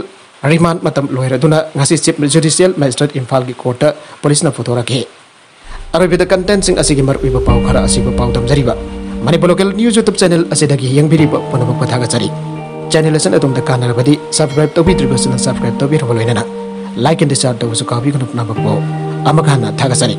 remand ꯃꯇꯝ ꯂꯣꯏꯔꯗꯨꯅ ꯉꯁꯤ Chief Judicial Magistrate ꯏꯝꯐꯥꯜꯒꯤ court ꯇ ꯄꯨꯂꯤꯁꯅ ꯄꯨꯊꯣꯔꯛꯈꯤ꯫ ꯑꯔꯣꯏꯕꯗ content ꯁꯤꯡ ꯑꯁꯤꯒꯤ ꯃꯔꯨꯑꯣꯏꯕ ꯄꯥꯎ ꯈꯔ ꯑꯁꯤꯕꯨ ꯄꯥꯎꯗꯝꯖꯔꯤꯕ꯫ Manipur Local News YouTube channel ꯑꯁꯤꯗꯒꯤ ꯌꯦꯡꯕꯤꯔꯤꯕ ꯄꯨꯝꯅꯃꯛꯄꯨ ꯊꯥꯒꯠꯆꯔꯤ꯫ Channel ꯑꯁꯤꯅ ꯑꯗꯣꯝꯗ ꯀꯥꯟꯅꯔꯕꯗꯤ subscribe ꯇꯧꯕꯤꯗ꯭ꯔꯤꯕꯁꯤꯡꯅ subscribe ꯇꯧꯕꯤꯔꯕ ꯂꯣꯏꯅꯅ like and share ꯇꯧꯕꯁꯨ ꯀꯥꯎꯕꯤꯒꯅꯨ꯫ ꯄꯨꯝꯅꯃꯛꯄꯨ ꯑꯃꯨꯛ ꯍꯟꯅ ꯊꯥꯒꯠꯆꯔꯤ꯫